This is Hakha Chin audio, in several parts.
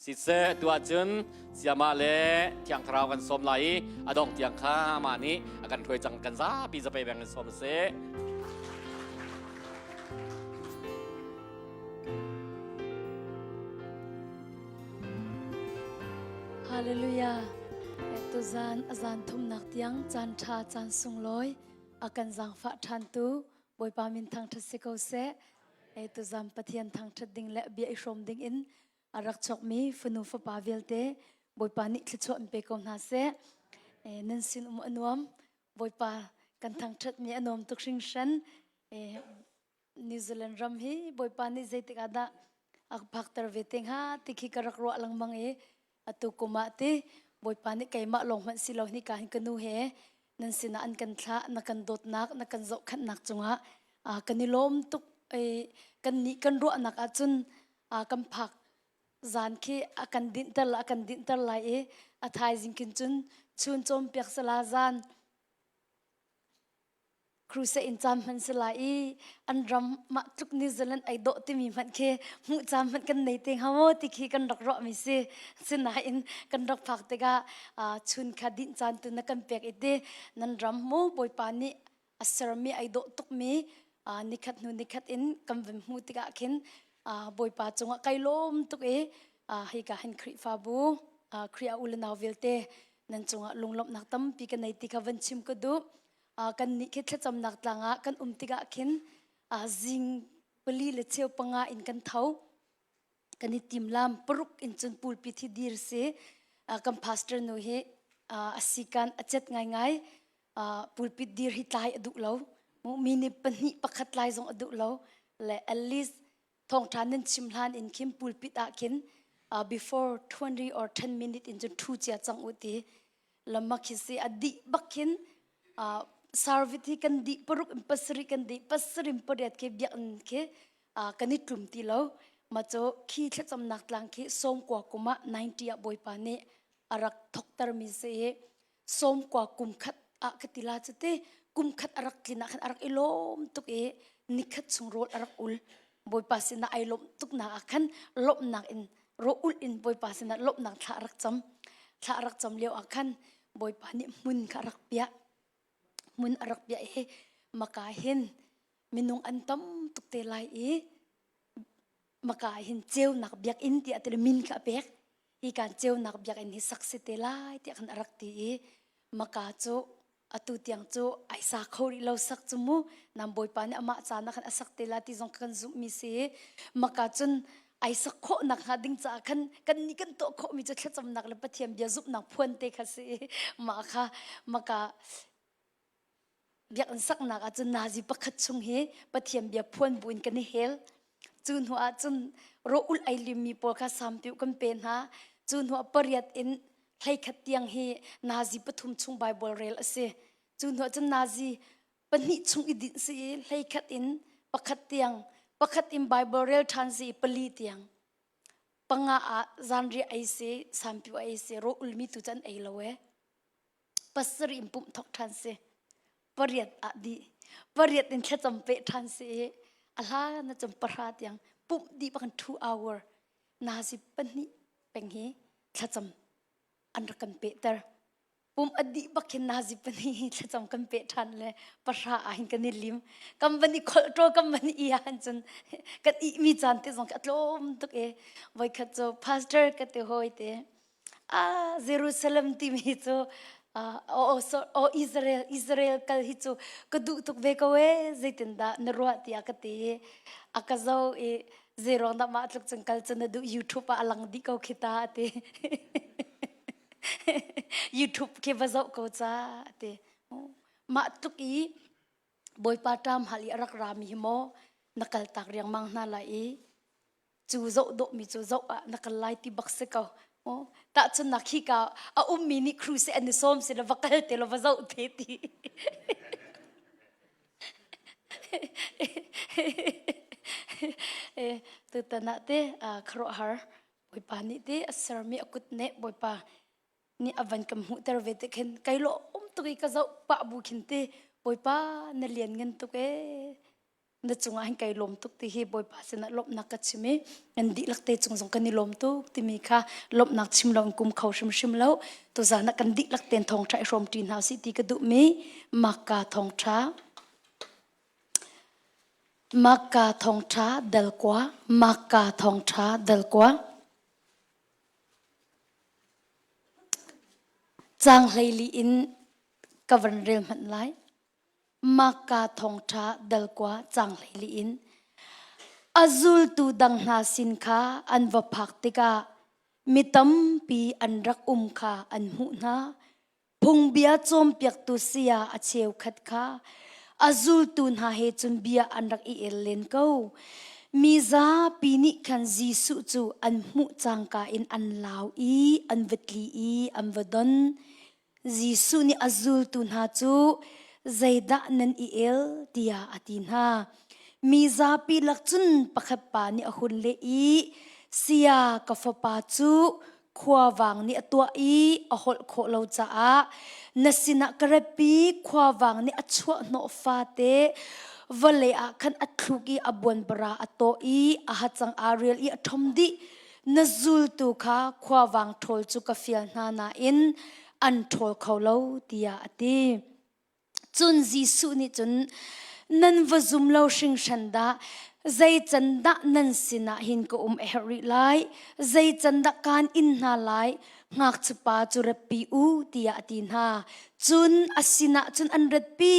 Siseh tu ahcun Siamah le Thiang Thlarau kan sawm lai i a dongh tiang kha amah nih a kan hruai cang kan zapi zapei beng in sawm seh. Hallelujah. Tuzan a zan thumnak tiang caan ṭha caan sunglawi a kan zaangfah ṭhan tu Bawipa min thangṭhat si ko seh. Tuzan Pathian thangṭhat ding le bia i hrawm ding in a rak chokmi fanu fapa vialte Bawipa nih thluachuah in pe ko hna seh. Nan sin um a nuam. Bawipa kan thangṭhatmi a nuam tuk hringhran. New Zealand ram hi Bawipa nih zeitik ah dah a phakter ve te hnga ti khi ka rak ruah lengmang i atu kum ah ti Bawipa nih keimah lawng hmanh si lo hnika hin ka nu he nan sinah an kan thlah na kan dawtnak na kan zohkhenhnak cungah kan i lawm tuk i kan nih kan ruahnak ahcun kan phak zan khi a kan dinhter a kan dinhter lai i a thaizing khin cun chun cawmpiak sala zan Crusade in caan hman si lai i an ram mah tluk New Zealand ai dawh timi hmanh khi hmuh caan hmanh kan nei te hnga maw ti khi kan rak ruahmi si. Sinain kan rak phak tikah chun kha dinh caan tu na kan pek i ti nan ram mu Bawipa nih a sermi ai dawh tukmi nikhat hnu nikhat in kan van hmuh tikah khin Bawipa cungah kai lawm tuk i hika hin Khrihfabu Khrih a u le nau vialte nan cungah lunglawmhnak tampi ka nei ti kha van chim ka duh. Kan nih khi thlacamnak tlang ah kan um tikah khin zing pali le cheu panga in kan tho. Kan i timlam paruk in cun pulpit hi dir si. Kan pastor nu hi a sikan a cet ngaingai. Pulpit dir hi tlai a duh lo. Mi nih pahnih pakhat tlai zong a duh lo. Le at least thawngṭha nan chim hlan in khin pulpit ah khin before 20 or 10 minute in cun ṭhu cia cang u ti lamak hi si a dih bak khin service hi kan dih paruk in pasarih kan dih pasarih in pariat khi biakinn khi kan i tlum ti lo ma cu khi thlacamnak tlang khi sawmkua kum ah 90 ah bawipa nih a rak thokter mi si i sawmkua kum khat ah ka ti la cu ti kum khat a rak tlin ah khan a rak i lawm tuk i nikhat chung rawl a rak ul bawipa sinah ai lawmh tuk nak ah khan lawmhnak in rawl ul in bawipa sinah lawmhnak thla a rak cam thla a rak cam lio ah khan bawipa nih hmun kha a rak piah hmun a rak piah i maka hin minung an tam tuk te lai i maka hin ceunak biakinn tiah ti min kha a pek hi kan ceunak biakinn hi sak si te lai tiah khan a rak ti i maka cu atu tiang cu ai sa kho rih lo sak cu mu nam bawipa nih amah caan ah khan a sak te la ti zong kan zumh mi si maka cun ai sak khawh nak hnga ding caah khan kan nih kan tuah khawh mi cu thlacamnak le pathian bia zumhnak phuan te kha si mah kha maka Biakinn saknak ah cun nazi pakhat chung hi Pathian bia phuan buin kan i hel. Cu hnu ah cun rawh-ulh ei limmi pawl kha sampiuh kan pe hna. Cu hnu ah pariat in hleikhat tiang hi nazi pathum chung Baibal rel a si. Cu hnu ah cun nazi pahnih chung i dinh si i hleikhat in pakhat tiang, pakhat in Baibal rel ṭhan si i pali tiang. Panga ah zanriah ei si, sampiuh ei si, rawh ulmi tu cu an ei lo ee. Pasarih in pumh thawk ṭhan si. Pariat ah dih. Pariat in thlacam peh ṭhan si i a hlan na cun pahra tiang pumh dih bak in two hour nazi pahnih peng hi thlacam an rak kan pehter. Pumh a dih bak hin nazi pahnih hi thlacam kan peh ṭhan le pahra ah hin kan i lim. Kan van i kholh ṭaw kan van i ah cun kan ihmi caan te zong a tlawm tuk i voikhat cu pastor ka ti hawi te Ah, Jerusalem timi cu oh, oh, Israel, Israel kal hi cu ka duh tuk ve ko ee, zeitindah na ruah tiah ka ti i a ka zo i zeiruang dah mah tluk cun kal cu na duh YouTube ah a lang dih ko khi ta a ti. YouTube khi va zoh ko ca a ti. Mah tluk i Bawipa ṭam hal i a rak rami hi maw na kal tak riangmang hna lai i cu zoh dawhmi cu zoh ah na kal lai ti bak si ko tahchunnak hi ka a ummi nih crusade an i sawm si la va kal te lo va zoh te ti tutan ah te khuaruahhar bawipa nih te a sermi a kut ne bawipa nih a van kan hmuhter ve te khin kai lo um tuk i ka zoh pah bu khin te bawipa na lian ngan tuk ee. Na cungah hin kai lawm tuk ti hi Bawipa sinah lawmhnak ka chim i nan dihlak te cung zong kan i lawm tuk timi kha lawmhnak chim lo in kum kho hrimhrim lo. Tuzan ah kan dihlak ten thawngṭha i hrawm ṭi hna usih ti ka duhmi Makka thawngṭha Makka thawngṭha dalkua Makka thawngṭha dalkua Caang 14 in ka van rel hmanh lai. Makka thawngṭha dalkua caang 14 in a zultu dang hna sin kha an va phak tikah mi tampi an rak um kha an hmuh hna. Phungbia cawnpiaktu saya a cheukhat kha a zultu hna he cun bia an rak i el len ko. Mi zapi nih khan Jesuh cu an hmuh cangka in an lau i an va tli i an va don. Jesuh nih a zultu hna cu zeidah nan i el tiah a ti hna. Mi zapi lak cun pakhat pa nih a hun leh i Saya ka fapa cu khuavang nih a tuah i a holh khawh lo caah na sinah ka ratpi khuavang nih a chuah hnawh fate vawlei ah khan a thluk i a buanbara a tawh i a hacang aa rial i a ṭhom dih na zultu kha khuavang ṭhawl cu ka fial hna nain an ṭhawl kho lo tiah a ti. Cun Jesuh nih cun nan va zum lo hringhran dah zei can dah nan sinah hin ka um a herh rih lai zei can dah kaan in hna lai ngakchipa cu ratpi u tiah a ti hna cun a sinah cun an ratpi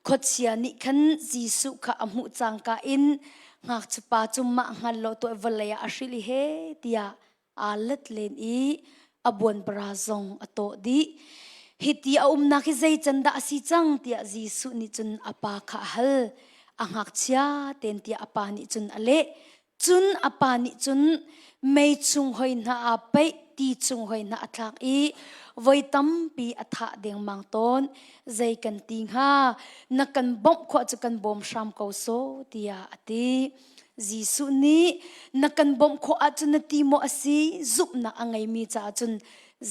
khuachia nih khan Jesuh kha a hmuh cangka in ngakchipa cu mah hngal lo tuah vawlei ah a hrilh i he tiah aa let len i a buanbara zong a tawh dih. Hiti a umnak hi zei can dah a si cang tiah Jesuh nih cun a pa kha a hal. A ngakchia ten tiah a pa nih cun a leh. Cun a pa nih cun mei chung hoi hna aa peih, ti chung hoi hna a thlak i voi tampi a thah dengmang tawn. Zei kan ti hnga? Na kan bawmh khawh cu kan bawm hram ko sawh tiah a ti. Jesuh nih na kan bawmh khawh ahcun na ti maw a si zumhnak a ngeimi caah cun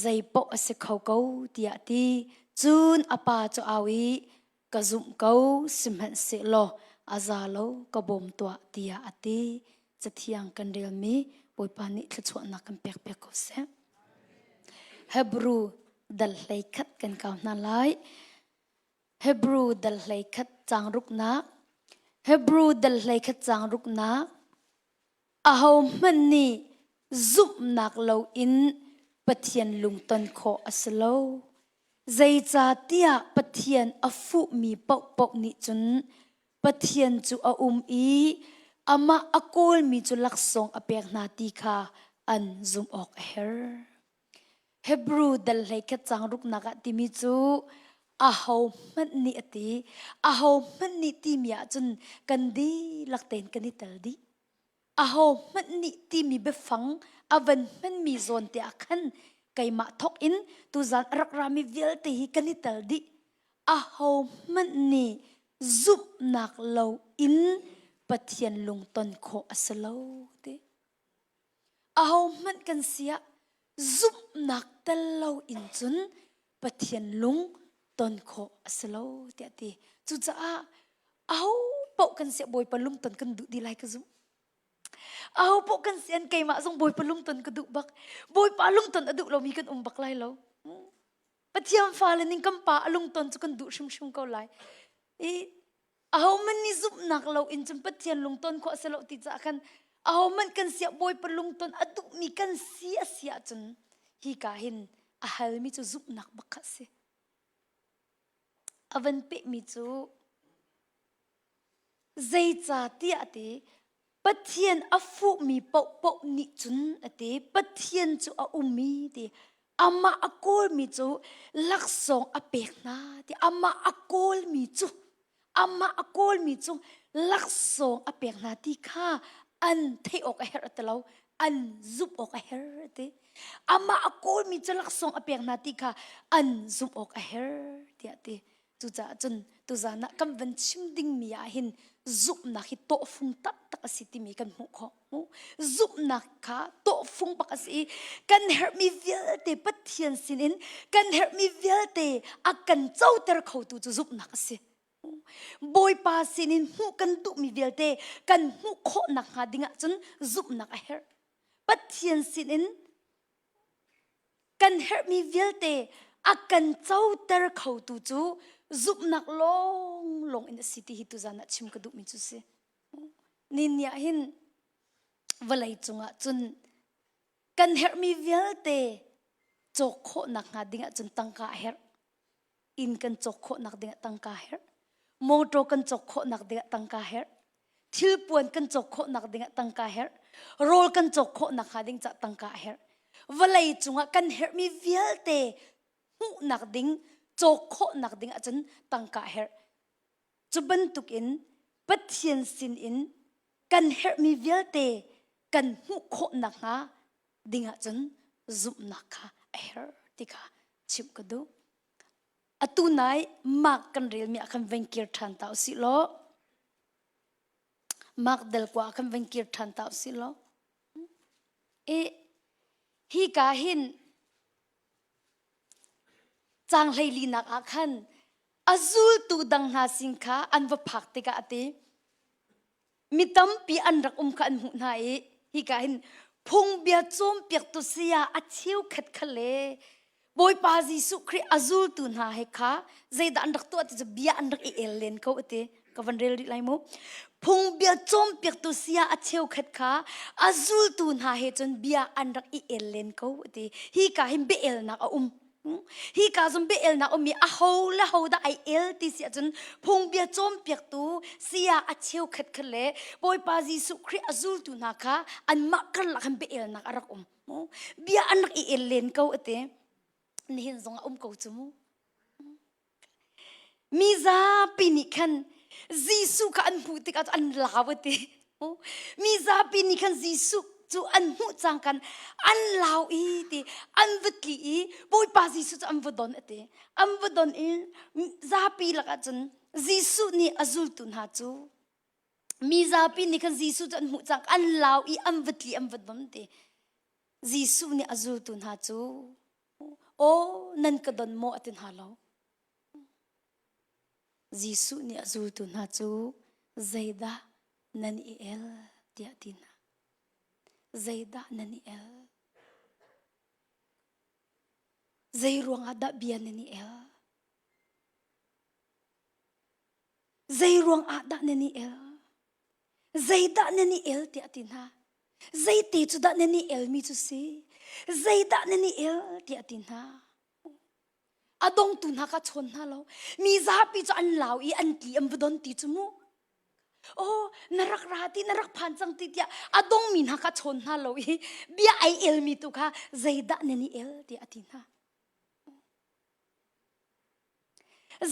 zei paoh a si kho ko tiah a ti. Cun a pa cu au i ka zumh ko sihmanhsehlaw a za lo ka bawm tuah tiah a ti. Cathiang kan relmi Bawipa nih thluachuahnak kan pek piak ko seh. Hebrew dal 11 kan kau hna lai. Hebrew dal 11 caang ruknak Hebrew dal 11 caang ruknak Ahohmanh nih zumhnak loin Pathian lungton khawh a si lo. Zeicahtiah Pathian a fuhmi paohpaoh nih cun Pathian cu a um i amah a kawlmi cu laksawng a pek hna ti kha an zumh awk a herh. Hebrew dal 11 caang ruknak ah timi cu ahohmanh nih a ti. Ahohmanh nih timi ahcun kan dihlak tein kan i tel dih. Ahohmanh nih timi biafang a van hmanmi zawn te ah khan keimah thawk in tuzan a rak rami vialte hi kan i tel dih. Ahohmanh nih zumhnak loin Pathian lungton khawh a si lo ti. Ahohmanh kan si ah zumhnak tel lo in cun Pathian lung ton khawh a si lo tiah a ti. Cucaah aho paoh kan si ah Bawipa lungton kan duh dih lai ka zumh. Aho paoh kan si an keimah zong Bawipa lungton ka duh bak. Bawipa lungton a duh lomi kan um bak lai lo. Pathian fale ning kan pa a lungton cu kan duh hrimhrim ko lai. I ahohmanh nih zumhnak lo in cun Pathian lungton khawh a si lo ti caah khan ahohmanh kan siah Bawipa lungton a duhmi kan si a si ahcun hi ka hin a halmi cu zumhnak bak kha a si. A van pehmi cu zeicahtiah a ti Pathian a fuhmi paohpaoh nih cun a ti Pathian cu a um i ti amah a kawlmi cu laksawng a pek hna ti amah a kawlmi cu amah a kawlmi cu laksawng a pek hna ti kha an theih awk a herh ti lo an zumh awk a herh ti amah a kawlmi cu laksawng a pek hna ti kha an zumh awk a herh tiah ti Cucaah cun tuzan ah kan van chim dingmi ah hin zumhnak hi tawhfung taktak a si timi kan hmuh khawh. Zumhnak kha tawhfung bak a si i kan herhmi vialte Pathian sinin kan herhmi vialte a kan coter khotu cu zumhnak a si. Bawipa sinin hmuh kan duhmi vialte kan hmuh khawh nakhnga ding ahcun zumhnak a herh. Pathian sinin kan herhmi vialte a kan coter khotu cu zumhnak lawnglawng in a si ti hi tuzan ah chim ka duhmi cu si. Ni ah hin vawlei cungah cun kan herhmi vialte cawk khawh nakhnga ding ahcun tangka a herh. Inn kan cawk khawh nak ding ah tangka a herh. Motor kan cawk khawh nak ding ah tangka a herh. Thilpuan kan cawk khawh nak ding ah tangka a herh. Rawl kan cawk khawh nakhnga ding cah tangka a herh. Vawlei cungah kan herhmi vialte hmuhnak ding, cawk khawh nak ding ahcun tangka a herh. Cu bantukin Pathian sinin kan herhmi vialte kan hmuh khawh nakhnga ding ahcun zumhnak kha a herh ti kha chimh ka duh. Atu nai Mark kan relmi ah khan van kir ṭhan ta usih law Mark del kua ah khan van kir ṭhan ta usih law i hi ka hin Caang hleilinak ah khan a zultu dang hna sin kha an va phak tikah a ti. Mi tampi an rak um kha an hmuh hna i hika hin phungbia cawnpiaktu saya a cheukhat kha le Bawipa Jesuh Khrih a zultu hna he kha zeidah an rak tuah ti cu bia an rak i el len ko a ti. Ka van rel rih lai mu. Phungbia cawnpiaktu saya a cheukhat kha a zultu hna he cun bia an rak i el len ko a ti. Hi ka hin bia elnak a um. Hi ka zong bia elnak um i a ho le ho dah ai el ti si ahcun phungbia cawnpiaktu saya a cheukhat kha le Bawipa Jesuh Khrih a zultu hna kha anmah karlak hin bia elnak a rak um. Bia an rak i el len ko a ti. Nihin zong a um ko cu mu. Mi zapi nih khan Jesuh kha an hmuh tikah an lau a ti. Mi zapi nih khan Jesuh cu an hmuh cang kan an lau i ti an va tli i Bawipa Jesuh cu an va don a ti. An va don i zapi lakah cun Jesuh nih a zultu hna cu mi zapi nih khan Jesuh cu an hmuh cang an lau i an va tli an va don ti. Jesuh nih a zultu hna cu Aw nan ka don maw a ti hna lo. Jesuh nih a zultu hna cu zeidah nan i el tiah a ti hna. Zeidah nan i el? Zei ruangah dah bia nan i el? Zei ruangah dah nan i el? Zeidah nan i el tiah a ti hna. Zeite cu dah nan i elmi cu si? Zeidah nan i el tiah a ti hna. A dongtu hna kha chawn hna lo. Mi zapi cu an lau i an tli an va don ti cu mu. Oh, na rak ra ti, na rak phan cang ti tiah a dongmi hna kha chawn hna lo i bia ai elmi tu kha zeidah nan i el tiah a ti hna.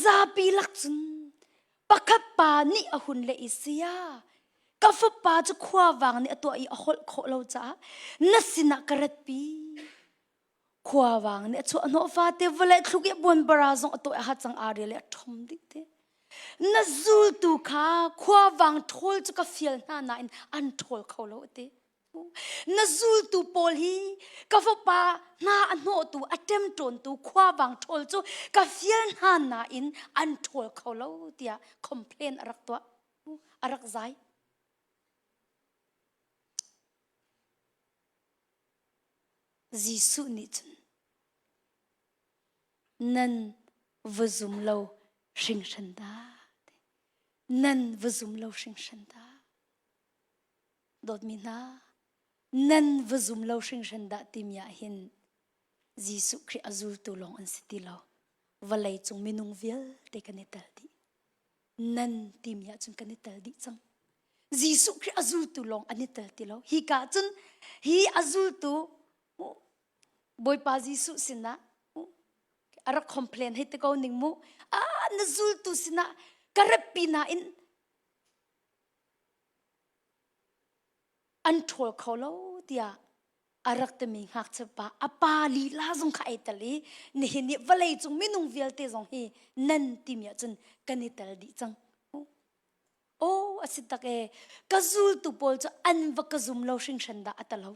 Zapi lak cun pakhat pa nih a hun leh i saya ka fapa cu khuavang nih a tuah i a holh khawh lo caah na sinah ka ratpi. Khuavang nih a chuah hnawh fate vawlei thluk i buanbara zong a tuah i hacang aa rial i a ṭhom dih te. Na zultu kha khuavang ṭhawl cu ka fial hna nain an ṭhawl kho lo a ti. Na zultu pawl hi ka fapa hna a hnawhtu a ṭemṭawntu khuavang ṭhawl cu ka fial hna nain an ṭhawl kho lo tiah complain a rak tuah a rak zai. Jesuh nih cun nan va zum lo hringhran dah nan va zum lo hringhran dah Dawtmi hna, nan va zum lo hringhran dah timi ah hin Jesuh Khrih a zultu lawng an si ti lo. Vawlei cung minung vialte kan i tel dih. Nan timi ah cun kan i tel dih cang. Jesuh Khrih a zultu lawng an i tel ti lo. Hi ka cun hi a zultu Bawipa Jesuh sinah a rak complain hei te ko ning mu. Ah, na zultu sinah ka ratpi nain an ṭhawl kho lo tiah a rak timi ngakchia pa a pa lila zong kha ai tel i nihin ni vawlei cung minung vialte zong hi nan timi ahcun kan i tel dih cang. Aw a si tak e ka zultu pawl cu an va ka zum lo hringhran dah a talo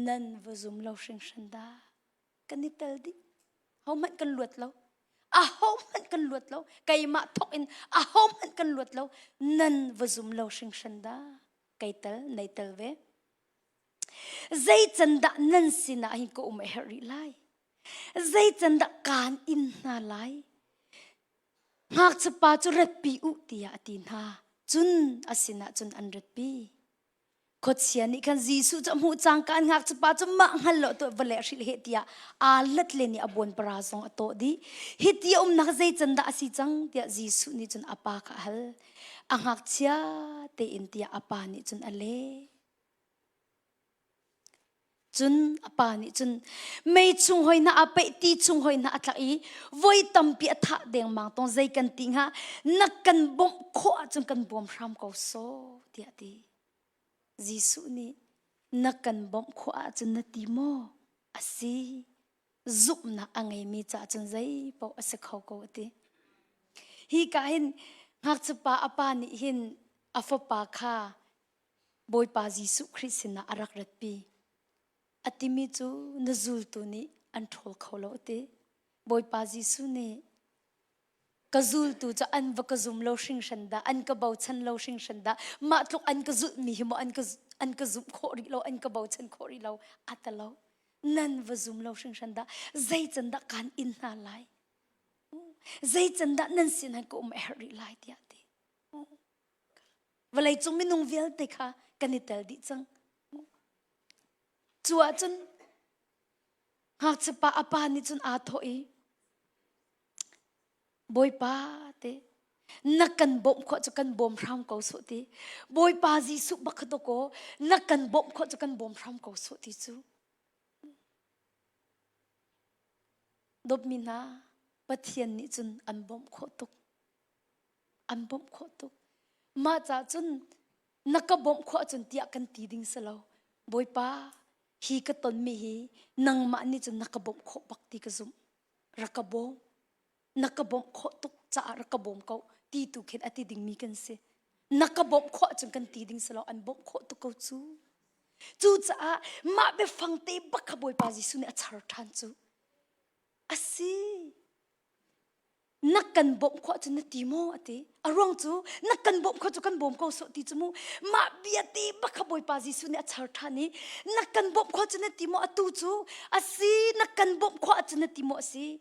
nan va zum lo hringhran dah kan i tel dih hohmanh kan luat lo. Ahohmanh kan luat lo. Keimah thawk in ahohmanh kan luat lo. Nan va zum lo hringhran dah. Kei tal, nei tel ve. Zei can dah nan sinah hin ka um a herh rih lai? Zei can dah kaan in hna lai? Ngakchiapa cu ratpi u tiah a ti hna. Cun a sinah cun an ratpi. Khuachia nih khan Jesuh cu a hmuh cangka an ngakchiapa cu mah hngal lo tuah va le hrilh he tiah aa let len i a buan para zong a tawh dih. Hi ti a umnak zei can dah a si cang tiah Jesuh nih cun a pa kha a hal. A ngakchia tein tiah a pa nih cun a leh. Cun a pa nih cun mei chung hoi hna a peih ti chung hoi hna a tlak i voi tampi a thah dengmang tong zei kan ti hnga na kan bawmh khawh ahcun kan bawm hram ko sawh tiah a ti. Jesuh nih na kan bawmh khawh ahcun na ti maw? A si. Zumhnak a ngeimi caah cun zei paoh a si kho ko a ti. Hi ka hin ngakchiapa a pa nih hin a fapa kha Bawipa Jesuh Khrih sinah a rak ratpi. A timi cu na zultu nih an ṭhawl kho lo a ti. Bawipa Jesuh nih ka zultu cu an va ka zum lo hringhran dah, an ka bochan lo hringhran dah, mah tluk an ka zulhmi hi maw an ka, an ka zumh khawh rih lo, an ka bochan khawh rih lo, a ti lo. Nan va zum lo hringhran dah, zei can dah kaan in hna lai? Zei can dah nan sin ka um a herh rih lai tiah a ti. Vawleicung minung vialte kha kan i tel dih cang. Cu ahcun ngakchiapa a pa nih cun aa thawh i Bawipa te na kan bawmh khawh cu kan bawm hram ko sawh ti. Bawipa Jesuh bak kha kaw na kan bawmh khawh cu kan bawm hram ko sawh ti cu. Dawtmi hna Pathian nih cun an bawmh khawh tuk. An bawmh khawh tuk. Mah caah cun na ka bawmh khawh ahcun tiah kan ti ding si lo. Bawipa, hi ka tonmi hi nangmah nih cun na ka bawmh khawh bak ti ka zumh. Rak ka bawm. Na ka bawmh khawh tuk caah rak ka bawm ko ti tu khin a ti dingmi kan si. Na ka bawmh khawh ahcun kan ti ding si lo. An bawmh khawh tuk ko cu. Cucaah mah biafang te bak kha Bawipa Jesuh nih a char ṭhan cu. A si. Na kan bawmh khawh cun na ti maw a ti a ruang cu na kan bawmh khawh cu kan bawm ko sawh ti cu mu mah bia te bak kha Bawipa Jesuh nih a char ṭhan i na kan bawmh khawh cun na ti maw atu cu a si na kan bawmh khawh ahcun na ti maw a si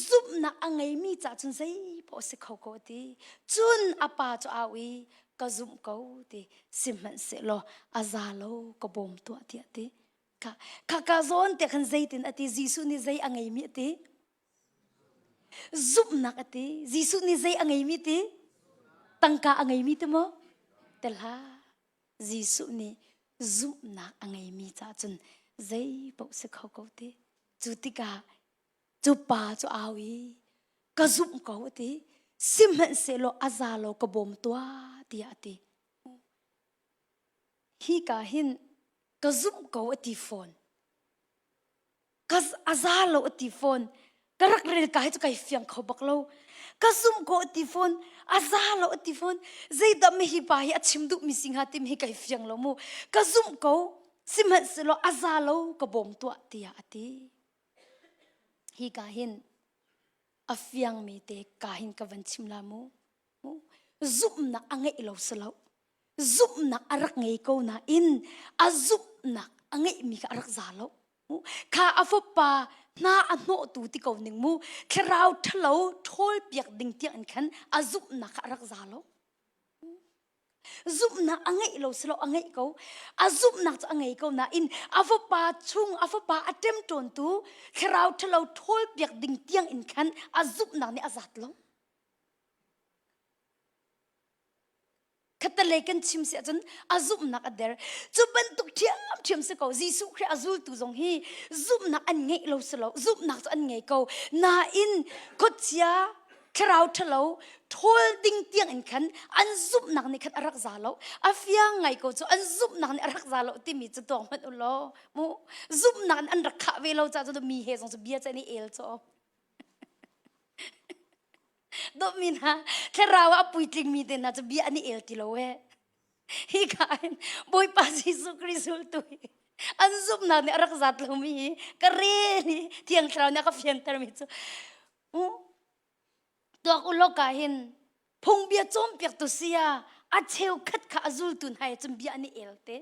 zumhnak a ngeimi caah cun zei paoh a si kho ko a ti cun a pa cu au i ka zumh ko ti sihmanhsehlaw a za lo ka bawm tuah tiah ti kha kha ka zawn te khan zeitin a ti Jesuh nih zei a ngeimi a ti Zumhnak a ti. Jesuh nih zei a ngeimi ti? Tangka a ngeimi ti maw? Te hlah. Jesuh nih zumhnak a ngeimi caah cun zei paoh si kho ko ti. Cu tikah cu pa cu au i ka zumh ko a ti. Sihmanhsehlaw a za lo ka bawm tuah tiah a ti. Hi ka hin ka zumh ko a ti fawn. Ka a za lo a ti fawn. Ka rak rel ka hi cu kai fiang kho bak lo. Ka zumh ko a ti fawn. A za lo a ti fawn. Zeidah mi hi pa hi a chim duh mi si hnga timi hi kai fiang lo mu. Ka zumh ko. Sihmanhsehlaw a za lo ka bawm tuah tiah a ti. Hi ka hin a fiangmi te ka hin ka van chim la mu. Zumhnak a ngeih lo si lo. Zumhnak a rak ngei ko nain a zumhnak a ngeihmi kha a rak za lo. Kha a fapa hna a hnawhtu ti ko ning mu thlarau ṭhalo ṭhawl piak ding tiang in khan a zumhnak kha a rak za lo. Zumhnak a ngeih lo si lo a ngeih ko. A zumhnak cu a ngei ko nain a fapa chung a fapa a ṭemṭawntu thlarau ṭhalo ṭhawl piak ding tiang in khan a zumhnak nih a zat lo. Khattelei kan chim si ahcun a zumhnak a der. Cu bantuk ṭhiamṭhiam si ko. Jesuh Khrih a zultu zong hi zumhnak an ngeih lo si lo. Zumhnak cu an ngei ko. Nain khuachia thlarau ṭhalo ṭhawl ding tiang in khan an zumhnak nih khan a rak za lo. A fiang ngai ko cu an zumhnak nih a rak za lo timi cu tuak hmanh u law mu zumhnak in an rak khah ve lo caah cu mi he zong cu bia cu an i el caw. Dawtmi hna, thlarau ah a puitlingmi te hna cu bia an i el ti lo ee. Hi ka in Bawipa Jesuh Khrih zultu hi an zumhnak nih a rak zat lomi hi ka rel i Thiang Thlarau nih a ka fiantermi cu uh. Tuak u law ka hin phungbia cawnpiaktu saya a cheukhat kha a zultu hna he cun bia an i el te.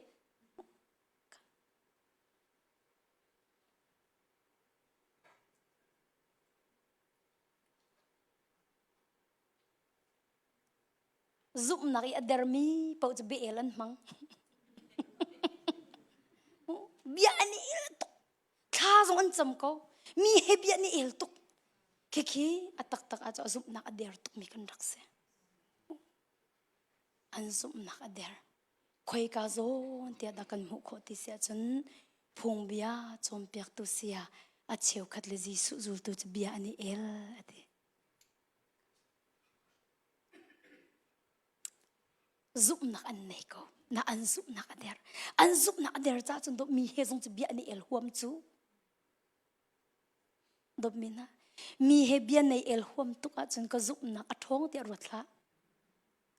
Zumhnak i a dermi paoh cu bia el an hmang. Bia an i el tuk. Thla zong an cam ko. Mi he bia an i el tuk. Khikhi a taktak ah cu a zumhnak a der tukmi kan rak si. An zumhnak a der. Khoika zawn tiah dah kan hmuh khawh ti si ahcun phungbia cawnpiaktu sia a cheukhat le Jesuh zultu cu bia an i el a ti. Zumhnak an nei ko. Na an zumhnak a der. An zumhnak a der caah cun mi he zong cu bia an i el huam cu. Dawtmi hna, mi he bia nei el huam tuk ahcun ka zumhnak a ṭhawng tiah ruat hlah.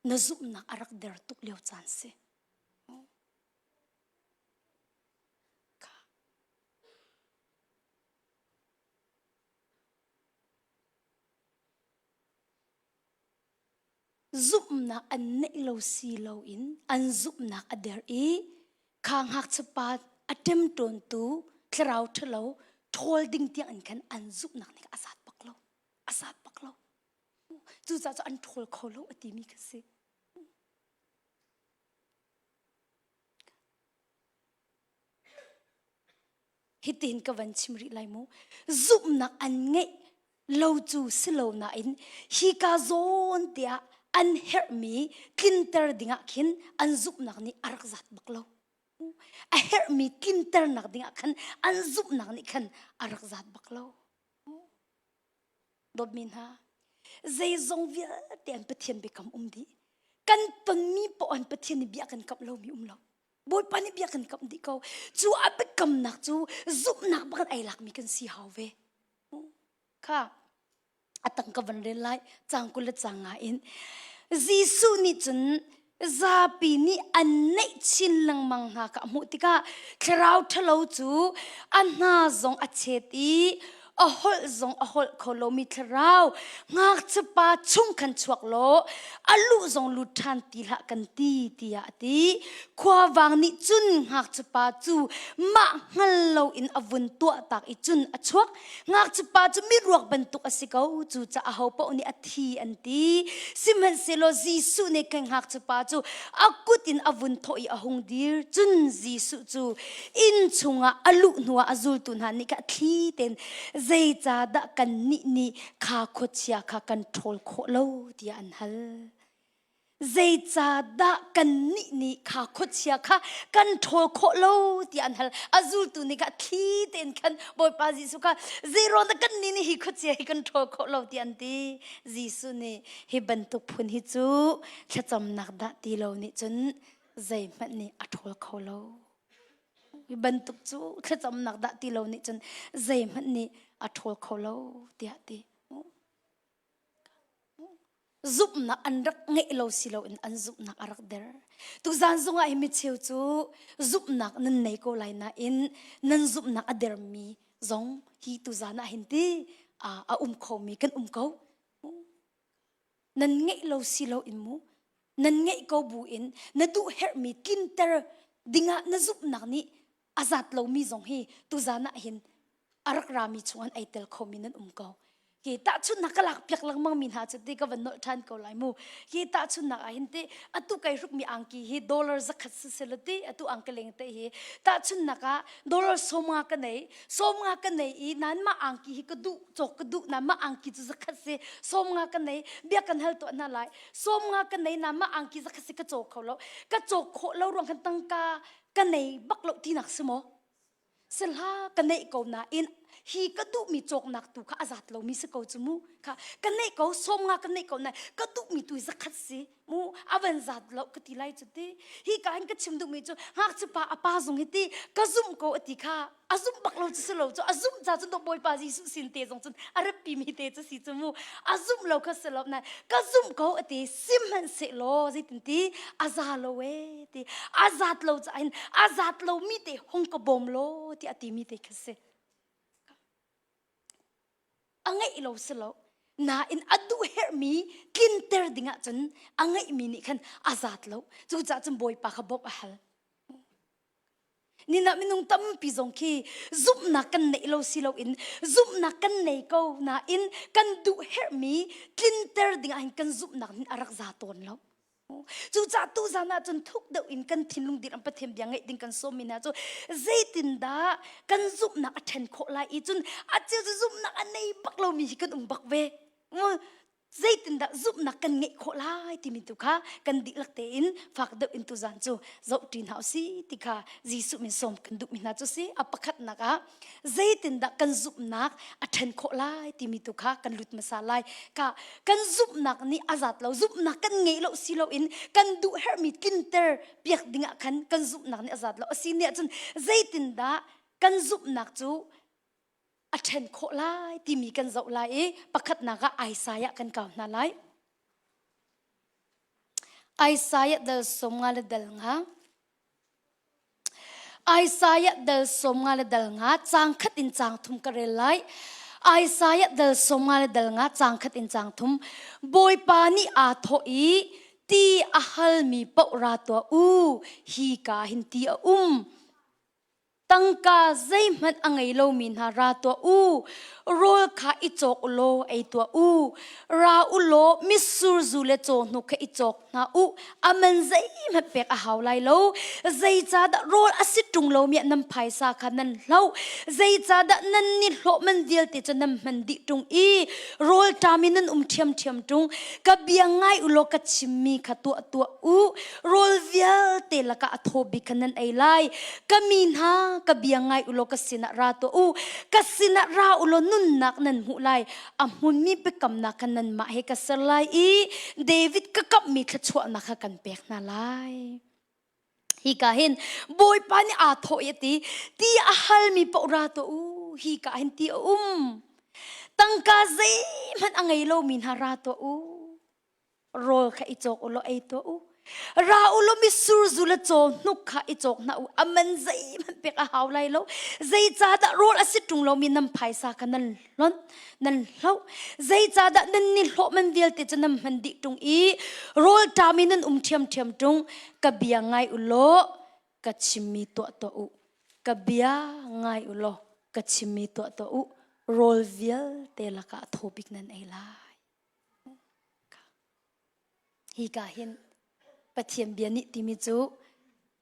Na zumhnak a rak der tuk lio caan si. Zumhnak an neih lo si loin an zumhnak a der i kha ngakchiapa a ṭemṭawntu thlarau ṭhalo ṭhawl ding tiang in khan an zumhnak nih a zat bak lo. A zat bak lo. Cucaah cu an ṭhawl kho lo a timi kha si. Hitin ka van chim rih lai mu. Zumhnak an ngeih lo cu si lo nain hika zawn tiah an herhmi tlinter dingah khin an zumhnak nih a rak zat bak lo. A herhmi tlinternak dingah khan an zumhnak nih khan a rak zat bak lo. Dawtmi hna, zeizong vialte an Pathian biakam um dih. Kan tonmi poah an Pathian nih bia kan kamh lomi um lo. Bawipa nih bia kan kamh dih ko. Cu a biakamnak cu zumhnak bak in ai lakmi kan si hau ve. Kha a tang ka van rel lai cang 20 le cang nga in Jesuh nih cun zapi nih an neih chin lengmang hna kha a hmuh tikah thlarau ṭhalo cu a hna zong a chet i a holh zong a holh kho lomi thlarau ngakchiapa chung khan chuak law a luh zong lut ṭhan ti hlah kan ti tiah a ti. Khuavang nih cun ngakchiapa cu mah hngal loin a vun tuahtak i cun a chuak. Ngakchiapa cu miruak bantuk a si ko, cucaah ahopaoh nih a thi an ti. Sihmanhsehlaw Jesuh nih khan ngakchiapa cu a kut in a vun thawh i a hung dir. Cun Jesuh cu inn chungah a luh hnuah a zultu hna nih kha thli tein zeicahdah kannih nih kha khuachia kha kan ṭhawl khawh lo tiah an hal. Zeicahdah kannih nih kha khuachia kha kan ṭhawl khawh lo tiah an hal. A zultu nih kha thli tein khan Bawipa Jesuh kha zeiruang dah kannih nih hi khuachia hi kan ṭhawl khawh lo tiah an ti. Jesuh nih hi bantuk phun hi cu thlacamnak dah ti lo nih cun zeihmanh nih a ṭhawl kho lo. Hi bantuk cu thlacamnak dah ti lo nih cun zeihmanh nih a ṭhawl kho lo tiah ti. Zumhnak an rak ngeih lo si loin an zumhnak a rak der. Tuzan zungah hi micheu cu zumhnak nan nei ko lai nain nan zumhnak a dermi zong hi tuzan ah hin ti a um khomi kan um ko. Nan ngeih lo si loin mu nan ngeih ko bu in na duh herhmi tlinter dingah na zumhnak nih a zat lomi zong hi tuzan ah hin a rak rami chung an ei tel khomi nan um ko. Hi tahchunhnak ka lak piak lengmang mi hna cu ti ka van nolh ṭhan ko lai mu. Hi tahchunhnak ah hin ti atu kai hrukmi angki hi dollar zakhat si selaw ti atu angkeleng te hi tahchunhnak ah dollar 50 ka nei 50 ka nei i nan mah angki hi ka duh cawk ka duh na mah angki cu zakhat si 50 ka nei bia kan hal tuah hna lai 50 ka nei na mah angki zakhat si ka cawk kho lo ka cawk khawh lo ruang khan tangka ka nei bak lo tinak si maw Sihla ka neih ko nain hi ka duhmi cawknak tu kha a zat lomi si ko cu mu kha ka neih ko 50 ka neih ko nain ka duhmi tu zakhat si mu a van zat lo ka ti lai cu ti hi ka hin ka chim duhmi cu ngakchipa a pa zung hi ti ka zumh ko a ti kha a zumh bak lo cu si lo cu a zumh ca cun bawipa Jesuh sin te zong cun a ratpi mi te cu si cu mu a zumh lo kha si lo nain ka zumh ko a ti sihmanhsehlaw zeitin ti a za lo e ti a zat lo caah hin a zat lo mi te hung ka bawm law ti a timi te kha si. A ngeih lo si lo. Nain a duh herhmi tlinter dingah cun a ngeihmi nih khan a zat lo. Cucaah cun Bawipa kha bawmh a hal. Nina minung tampi zong khi zumhnak kan neih lo si loin zumhnak kan nei ko nain kan duh herhmi tlinter dingah hin kan zumhnak nih a rak za tawn lo. Cucaah tuzan ah cun thuk deuh in kan thinlung dirham Pathian bia ngeih ding kan sawmmi hna cu zeitindah kan zumhnak a ṭhen khawh lai i cun a cheu cu zumhnak a nei bak lomi hi kan um bak ve. Zeitindah zumhnak kan ngeih khawh lai timi tu kha kan dihlak tein fak deuh in tuzan cu zohṭi hna usih ti kha Jesuh min sawm kan duhmi hna cu si. A pakhatnak ah zeitindah kan zumhnak a ṭhen khawh lai timi tu kha kan lut hmasa lai. Ka kan zumhnak nih a zat lo zumhnak kan ngeih lo si loin kan duh herhmi tlinter piak dingah khan kan zumhnak nih a zat lo. A si nih ahcun zeitindah kan zumhnak cu a ṭhen khawh lai timi kan zoh lai i pakhatnak ah Isaiah kan kau hna lai. Isaiah dal 50 le dal nga. Isaiah dal 50 le dal nga caang khat in caang thum ka rel lai. Isaiah dal 50 le dal nga caang khat in caang thum. Bawipa nih aa thawh i ti a halmi paoh ra tuah u hi ka hin ti a um. Tangka zeihmanh a ngei lomi hna ra tuah u, rawl kha i cawk u law ei tuah u. Ra u law mitsur zu le cawhnuk kha i cawk hna u. A man zeihmanh pek a hau lai lo. Zeicahdah rawl a si ṭung lomi ah nan phaisa kha nan hloh? Zeicahdah nan nihlawh man vialte cu nan hman dih ṭung i rawl ṭam in nan um ṭhiamṭhiam ṭung? Ka bia ngai u law ka chimmi kha tuah tuah u. Rawl vialte lakah a thaw bik kha nan ei lai. Ka mi hna, ka bia ngai u law ka sinah ra tuah u. Ka sinah ra u law nunnak nan hmuh lai. A hmunmi biakamnak kha nanmah he ka ser lai i David ka kamhmi thluachuahnak kha kan pek hna lai. Hi ka hin Bawipa nih aa thawh i a ti, ti a halmi paoh ra tuah u. Hi ka hin ti a um. Tangka zeihmanh a ngei lomi hna ra tuah u. Rawl kha i cawk u law ei tuah u. Ra u law mitsur zu le caw hnuk kha i cawk hna u. A man zeihmanh pek a hau lai lo. Zeicahdah rawl a si ṭung lomi nan phaisa kha nan hlonh, nan hloh? Zeicahdah nan nihlawh man vialte cu nan hman dih ṭung i rawl ṭam in nan um ṭhiamṭhiam ṭung? Ka bia ngai u law ka chimmi tuah tuah u. Ka bia ngai u law ka chimmi tuah tuah u. Rawl vialte lakah thaw bik nan ei lai. Hi ka hin Pathian bia nih timi cu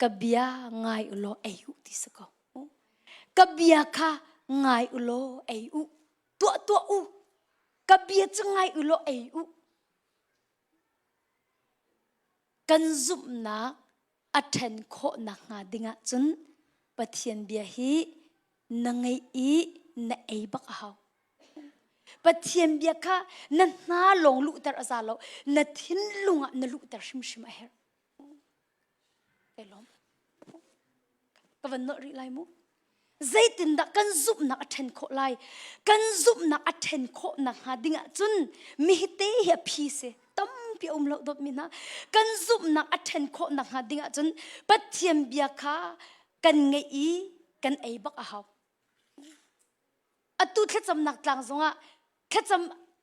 ka bia ngai u law ei u ti si ko. Ka bia kha ngai u law ei u. Tuah tuah u. Ka bia cu ngai u law ei u. Kan zumhnak a ṭhen khawh nakhnga dingah cun Pathian bia hi na ngeih i na ei bak a hau. Pathian bia kha na hna lawng luhter a za lo, na thinlung ah na luhter hrimhrim a herh. Kai lawm. Ka van nolh rih lai mu. Zeitindah kan zumhnak a ṭhen khawh lai? Kan zumhnak a ṭhen khawh nakhnga ding ahcun mi hi te hi a phi si. Tampi a um lo dawtmi hna. Kan zumhnak a ṭhen khawh nakhnga ding ahcun Pathian bia kha kan ngeih i kan ei bak a hau. Atu thlacamnak tlang zongah thlacam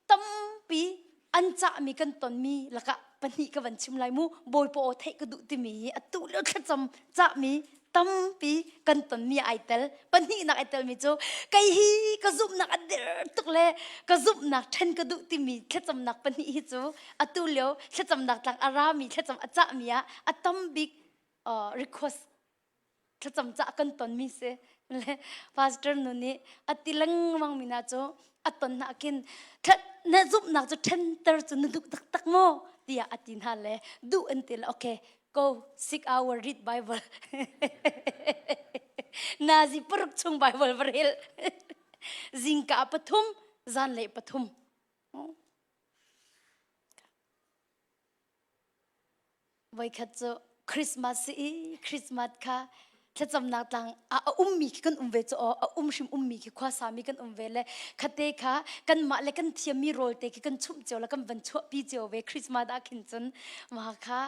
tampi an cahmi kan tonmi lakah pahnih ka van chim lai mu bawipa aw theih ka duh timi hi atu lio thlacam cahmi tampi kan tonmi ai tel pahnihnak ai telmi cu kei hi ka zumhnak a dir tuk le ka zumhnak ṭhen ka duh timi thlacamnak pahnih hi cu atu lio thlacamnak tlang a rami thlacam a cahmi ah a tam bik request thlacam cah kan tonmi si le pastor nu nih a ti lengmang mi hna cu a ton hna khin na zumhnak cu ṭhenter cu na duh taktak maw tiah a ti hna le duh an ti le okay go 6 hour read bible nazi paruk chung bible va rel zingka pathum zanlei pathum Voikhat cu Christmas si i Christmas kha thlacamnak tlang ah a ummi khi kan um ve cu aw a um hrim ummi khi khua sami kan um ve le khate kha kanmah le kan thiammi rawl te khi kan chumh cio le kan van chuahpi cio ve Christmas ah khin cun mah kha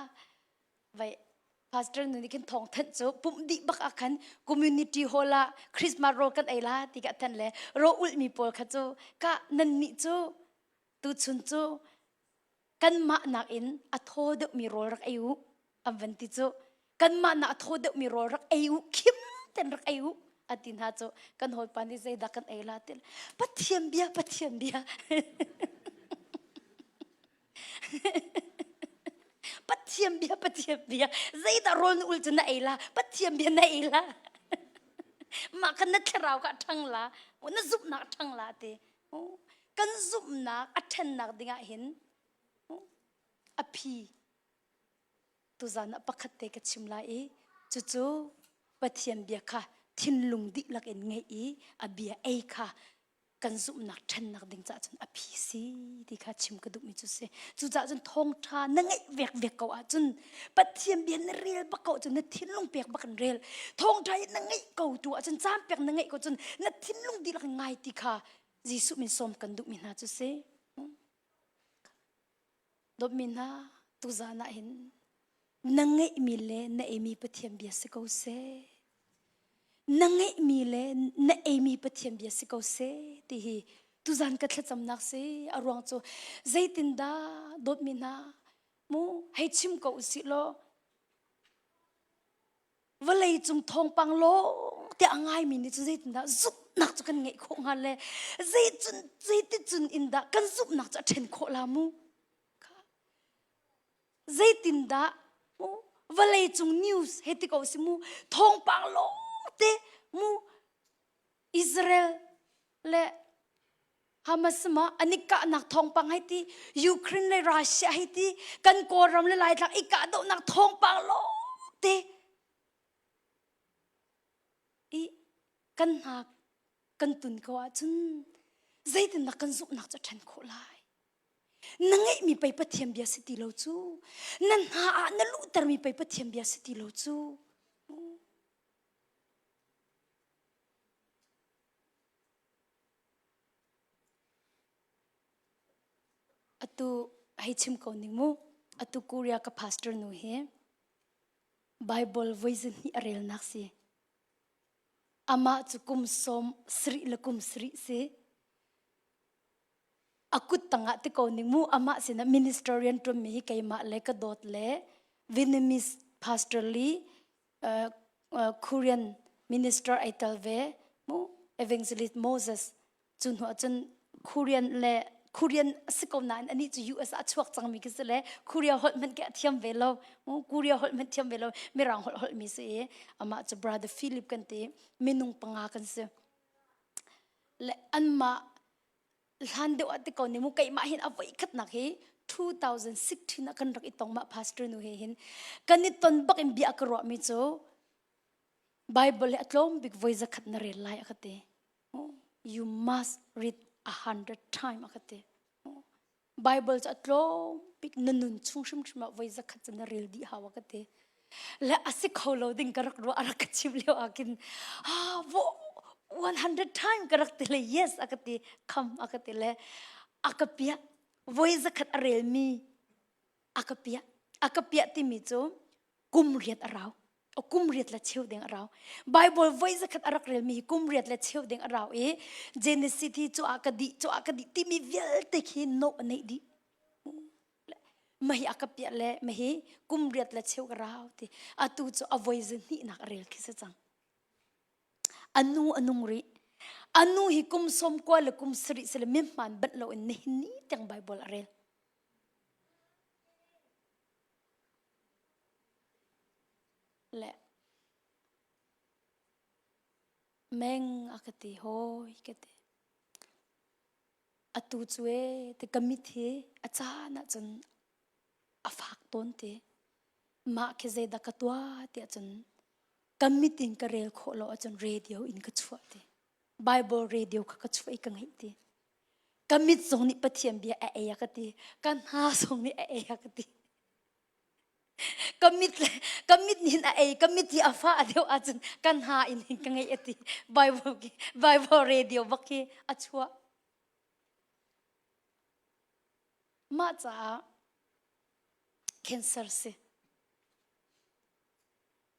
vai pastor nu nih khin thawng thanh cu pumh dih bak ah khan community hall ah Christmas rawl kan ei la ti ka thanh le raw ulhmi pawl kha cu ka nan nih cu. Tuchun cu kanmah nakin a thaw deuhmi rawl rak ei u an van ti cu. Kanmah nak a thaw deuhmi rawl rak ei u, khim ten rak ei u a ti hna cu. Kan hawipa nih zeidah kan ei la ti. Pathian bia, Pathian bia. Pathian bia, Pathian bia. Zeidah rawl na ul cu na ei la? Pathian bia na ei la. Mah khan na thlarau kha a ṭhang la, na zumhnak a ṭhang la ti. Kan zumhnak a ṭhennak dingah hin a phi tuzan ah pakhat te ka chim lai i cucu Pathian bia kha thinlung dihlak in ngeih i a bia ei kha kan zumhnak ṭhennak ding caah cun a phi si ti kha chim ka duhmi cu si. Cucaah cun thawngṭha na ngeih vekvek ko ahcun Pathian bia na rel bak ko ahcun na thinlung pek bak in rel. Thawngṭha hi na ngeih ko tu ahcun caan pek na ngeih ko cun na thinlung dihlak in ngai ti kha Jesuh min sawm kan duhmi hna cu si. Dawtmi hna, tuzan ah hin na ngeihmi le na eimi Pathian bia si ko seh. Na ngeihmi le na eimi Pathian bia si ko seh ti hi tuzan ka thlacamnak si. A ruang cu zeitindah dawtmi hna mu hei chim ko usih law vawlei cung thawngpang lawng te a ngaimi nih cu zeitindah zumhnak cu kan ngeih khawh hnga le zeicun zeiticun in dah kan zumhnak cu a ṭhen khawh la mu zeitindah mu vawlei cung news he ti ko si mu thawngpang lawng te mu Israel le Hamas ma an i kahnak thawngpang hei ti Ukraine le Russia hei ti kan Kawlram le Laitlang i kahdohnak thawngpang lawngte i kan hna kan tun ko ahcun zeitindah kan zumhnak cu a ṭhen khawh lai na ngeihmi pei Pathian bia si ti lo cu na hna ah na luhtermi pei Pathian bia si ti lo cu Atu hei chim ko ning mu. Atu Korea ka pastor nu hi Bible voi zahnih a relnak si. Amah cu kum sawm sarih le kum sarih si. A kut tangah ti ko ning mu amah sinah minister rian ṭuanmi hi keimah le ka dawt le Vietnamese pastor li Korean minister ai tel ve mu evangelist Moses cu hnu ahcun Korean le Korean a si ko nain anih cu US ah chuak cangmi khi si le Korea holh hmanh khi a thiam ve lo mu Korea holh hmanh thiam ve lo mirang holh holhmi si i amah cu brother Philip kan ti minung panga kan si le anmah hlan deuh ah ti ko ne mu keimah hin a voi khatnak hi 2016 ah kan rak i tong mah pastor nu he hin kan i ton bak in bia ka ruah mi cu Bible hi a tlawm bik voi zakhat na rel lai a ka ti you must read 100 time a ka ti Bible cu a tlawm bik na nun chung hrimhrim ah voi zakhat cu na rel dih hau a ka ti. Le a si kho lo ding ka rak ruah a rak ka chim lio ah khin ah vo 100 time ka rak ti le yes a ka ti kham a ka ti le a ka piah voi zakhat a rel mi a ka piah a ka piah timi cu kum riat a rau kum riat le cheu ding a rau Bible voi zakhat a rak relmi hi kum riat le cheu ding a rau i Genesis hi cu ah ka dih cu ah ka dih timi vialte khi no a neih dih mahi a ka piah le mahi kum riat le cheu ka rau ti atu cu a voi zahnih nak a rel khi si cang anu a nung rih anu hi kum som kua le kum sarih sile mimman bat lo in nihin ni tiang Bible a rel Le meng a ka ti hawi ka ti. Atu cu ee ti ka mit hi a caan ahcun a fak tawn ti. Mah khi zeidah ka tuah ti ahcun ka mit in ka rel khawh lo ahcun radio in ka chuah ti. Bible radio kha ka chuah i ka ngeih ti. Ka mit zong nih Pathian bia a ei a ka ti. Ka hna zong nih a ei a ka ti. Ka mit le ka mit nih a ei ka mit hi a fah deuh ahcun ka hna in hin ka ngeih a ti. Bible Bible radio bak hi a chuah. Mah caah cancer si.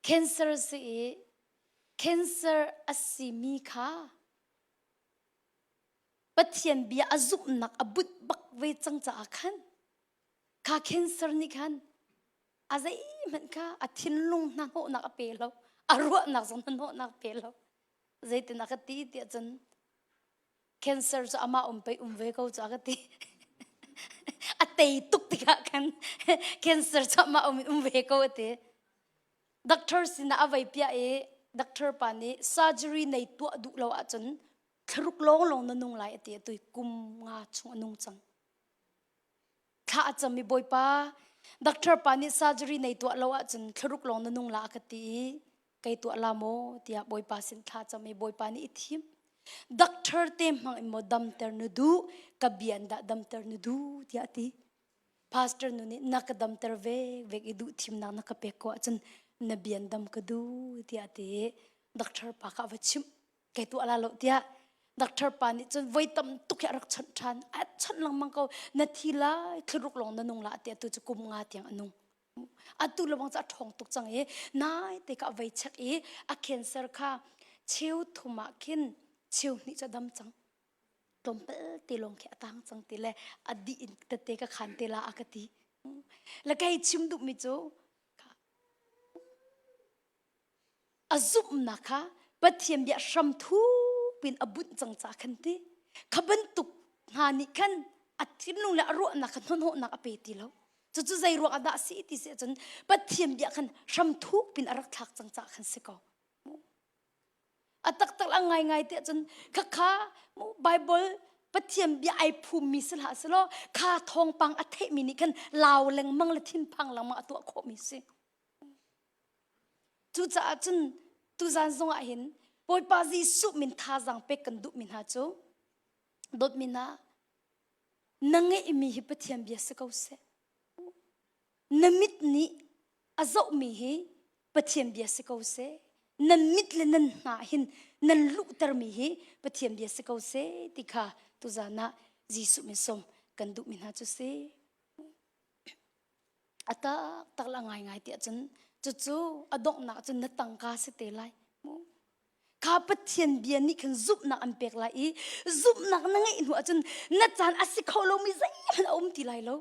Cancer si i cancer a simi kha Pathian bia a zumhnak a bunh bak. ve cang caah khan kha cancer nih khan a zeihmanh kha a thinlung hnahnawhnak a pe lo a ruahnak zong hnahnawhnak pe lo zeitin a ka ti tiah cun cancer cu amah um pei um ve ko cu a ka ti a tei tuk tikah khan cancer cu amah um um ve ko a ti doctor sinah a vei piah i doctor pa nih surgery nei tuah duh lo ahcun thlaruk lawng lawng na nung lai a ti atu kum nga chung a nung cang thla a cam i bawipa doctor pa nih surgery nei tuah lo ahcun thlaruk lawng na nung la a ka ti i kei tuah la maw tiah bawipa sin thla cam i bawipa nih i thim doctor te hmang in maw damter na duh ka bian dah damter na duh tiah a ti pastor nu nih na ka damter ve vek i duh thimnak na ka pek ko ahcun na bian dam ka duh tiah a ti i doctor pa kha a va chimh kei tuah la lo tiah doctor pa nih cun voi tam tuk hi a rak chawnh ṭhan a chawnh lengmang ko na thi lai thlaruk lawng na nung la tiah tu cu kum nga tiang a nung atu lawng cu a ṭhawng tuk cang i nai te ka vei check i a cancer kha cheu thum ah khin cheu hnih cu a dam cang tlawmpal te lawng khi a tang cang ti le a dih in tete ka khan te la a ka ti le kei chim duhmi cu A zumhnak kha Pathian bia hram thupin a bunh cang ca khan ti. Kha bantuk hna nih khan a thinlung le a ruahnak kha hnahnawhnak a pe ti lo. Cucu zei ruang ah dah a si ti si ahcun Pathian bia khan hram thupin a rak thlak cang ca khan si ko. A taktak a ngaingai ti ahcun khakha Bible Pathian bia ai phummi si hlah selaw kha thawngpang a theihmi nih khan lau lengmang le thinphang lengmang a tuah khawhmi si. Cucaah cun tuzan zong ah hin Bawipa Jesuh min thazaang pek kan duhmi hna cu dawtmi hna na ngeihmi hi Pathian bia si ko seh. Na mit nih a zohmi hi Pathian bia si ko seh. Nan mit le nan hna hin nan luhtermi hi Pathian bia si ko seh ti kha tuzan ah Jesuh min sawm kan duhmi hna cu si. A taktak la ngaingai tiah cun cucu a donghnak cun na tangka si te lai. Kha Pathian bia nih khan zumhnak an pek lai i zumhnak na ngeih hnu ahcun na caan a si kho lomi zeihmanh a um ti lai lo.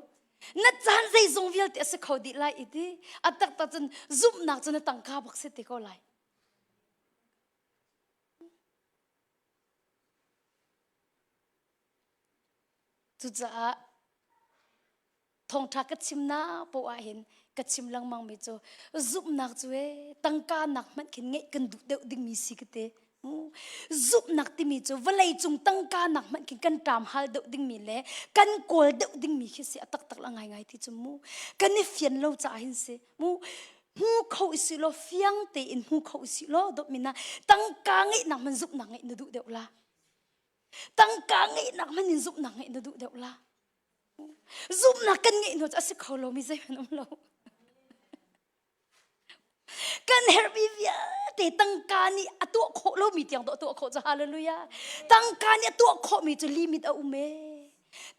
Na caan zeizong vialte a si kho dih lai i ti a taktak cun zumhnak cu na tangka bak si te ko lai. Cucaah thawngṭha ka chimnak poah ah hin ka chim lengmang mi cu zumhnak cu ee tangka nak hmanh khin ngeih kan duh deuh dingmi si ka ti. Zumhnak timi cu vawlei cung tangka nak hmanh khin kan ṭam hal deuh dingmi le kan kawl deuh dingmi khi si a taktak la ngaingai ti cu mu. Kan i fian lo caah hin si mu. Hmu kho i si law fiang tein hmu kho i si law dawtmi na tangka ngeihnak hmanh zumhnak ngeih na duh deuh la. Tangka ngeihnak hmanh in zumhnak ngeih na duh deuh la. Zumhnak kan ngeih hnu cu a si kho lomi zeihmanh um lo. Kan herhmi vialte tangka nih a tuah khawh lomi tiang dawh tuah khawh cu hallelujah. Tangka nih a tuah khawhmi cu limit a um ee.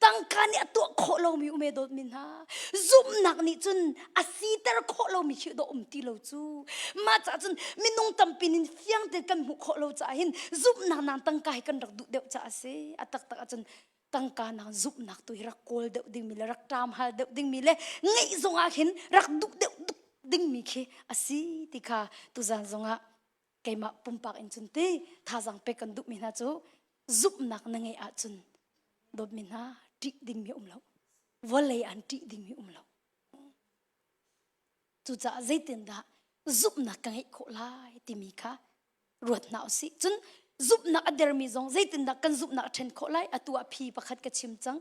Tangka nih a tuah khawh lomi um ee dawtmi hna. Zumhnak nih cun a siter khawh lomi khi dawh um ti lo cu. Mah caah cun minung tampi nin fiang tein kan hmuh khawh lo caah hin zumhnak nang tangka hi kan rak duh deuh caah a si. A taktak ahcun tangka nak zumhnak tu hi rak kawl deuh dingmi le rak ṭam hal deuh dingmi le ngeih zong ah khin rak duh deuh dingmi khi a si ti kha tuzan zongah keimah pumpak in cun ti thazaang pek kan duhmi hna cu zumhnak na ngeih ahcun dawtmi hna ṭih dingmi um lo vawlei an ṭih dingmi um lo cucaah zeitindah zumhnak ka ngeih khawh lai timi kha ruat hna usih. Cun zumhnak a dermi zong zeitindah kan zumhnak a ṭhen khawh lai? Atu ah phi pakhat ka chim cang.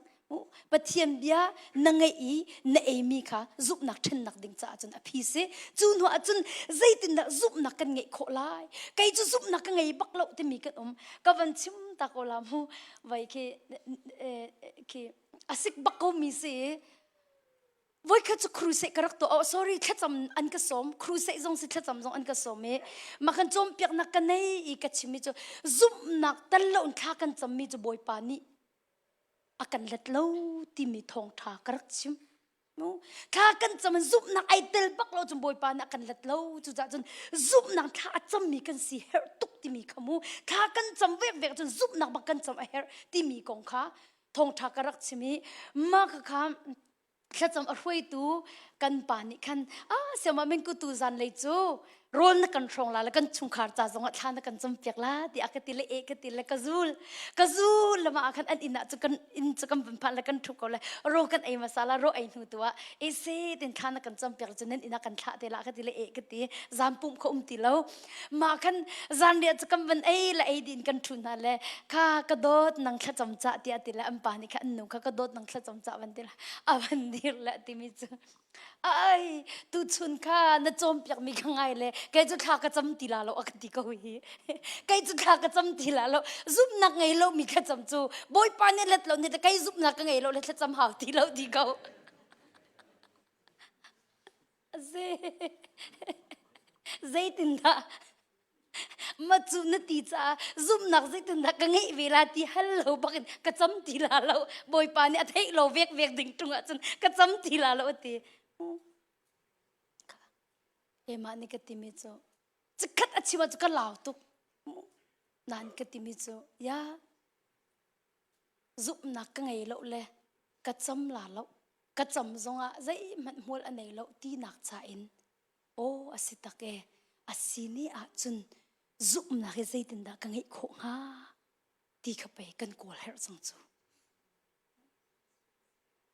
Pathian bia na ngeih i na eimi kha zumhnak ṭhennak ding caah cun a phi si. Cu hnu ah cun zeitindah zumhnak kan ngeih khawh lai? Kei cu zumhnak ka ngei bak lo timi kan um. Ka van chim ta ko la mu. Vai khi khi a sik bak ko mi si. Voikhat cu crusade ka rak tuah. Oh, sorry, thlacam an ka sawm. Crusade zong si thlacam zong an ka sawm i mah kan cawnpiaknak ka nei i ka chim i cu zumhnak tal lo in thla kan cammi cu Bawipa nih a kan let lo timi thawngṭha ka rak chim. No? Thla kan cam in zumhnak ai tel bak lo cun Bawipa nih a kan let lo. Cucaah cun zumhnak thla a cammi kan si herh tuk timi kha mu. Thla kan cam vek vek cun zumhnak bak kan cam a herh timi kong kha. Thawngṭha ka rak chim i mah kha thlacam a hruaitu kan pa nih khan ah siama mengku tu zan lei cu rawl na kan hrawng la le kan chungkhar ca zongah thla na kan cam piak la tiah ka ti le e ka ti le ka zul ka zul lama ah khan an inn ah cu kan inn cu kan van phan le kan thup ko le ro kan ei masala ro ei hnu tu ah e se tin thla na kan cam piak cu nan inn ah kan thlah te la ka ti le e ka ti zan pum kho um ti lo mah khan zanriah cu kan van ei le ei din kan thu hna le kha ka dawt nang thlacam ca tiah ti le an pa nih kha an nu kha ka dawt nang thlacam ca van ti le a van dir le timi cu ai tu chun kha na cawm piak mi ka ngai le kei cu thla ka cam ti la lo a ka ti ko hi kei cu thla ka cam ti la lo zumnak ngei lo mi thlacam cu bawipa nih let lo nih kei zumnak ka ngei lo le thlacam hau ti lo ti ko Zeitindah macu na ti caah zumhnak zeitindah ka ngeih ve la ti hal lo bakin ka cam ti la lo bawipa nih a theih lo vek vek ding ṭung ahcun ka cam ti la lo a ti. Keimah nih ka timi cu cikhat a chim ahcun ka lau tuk. Nain ka timi cu ya zumhnak ka ngei lo le ka cam la lo ka cam zongah zeihmanh hmual a nei lo tinak cha in aw a si tak e a si ni ahcun zumhnak hi zeitindah ka ngeih khawh hnga ti kha pei kan kawl herh cang cu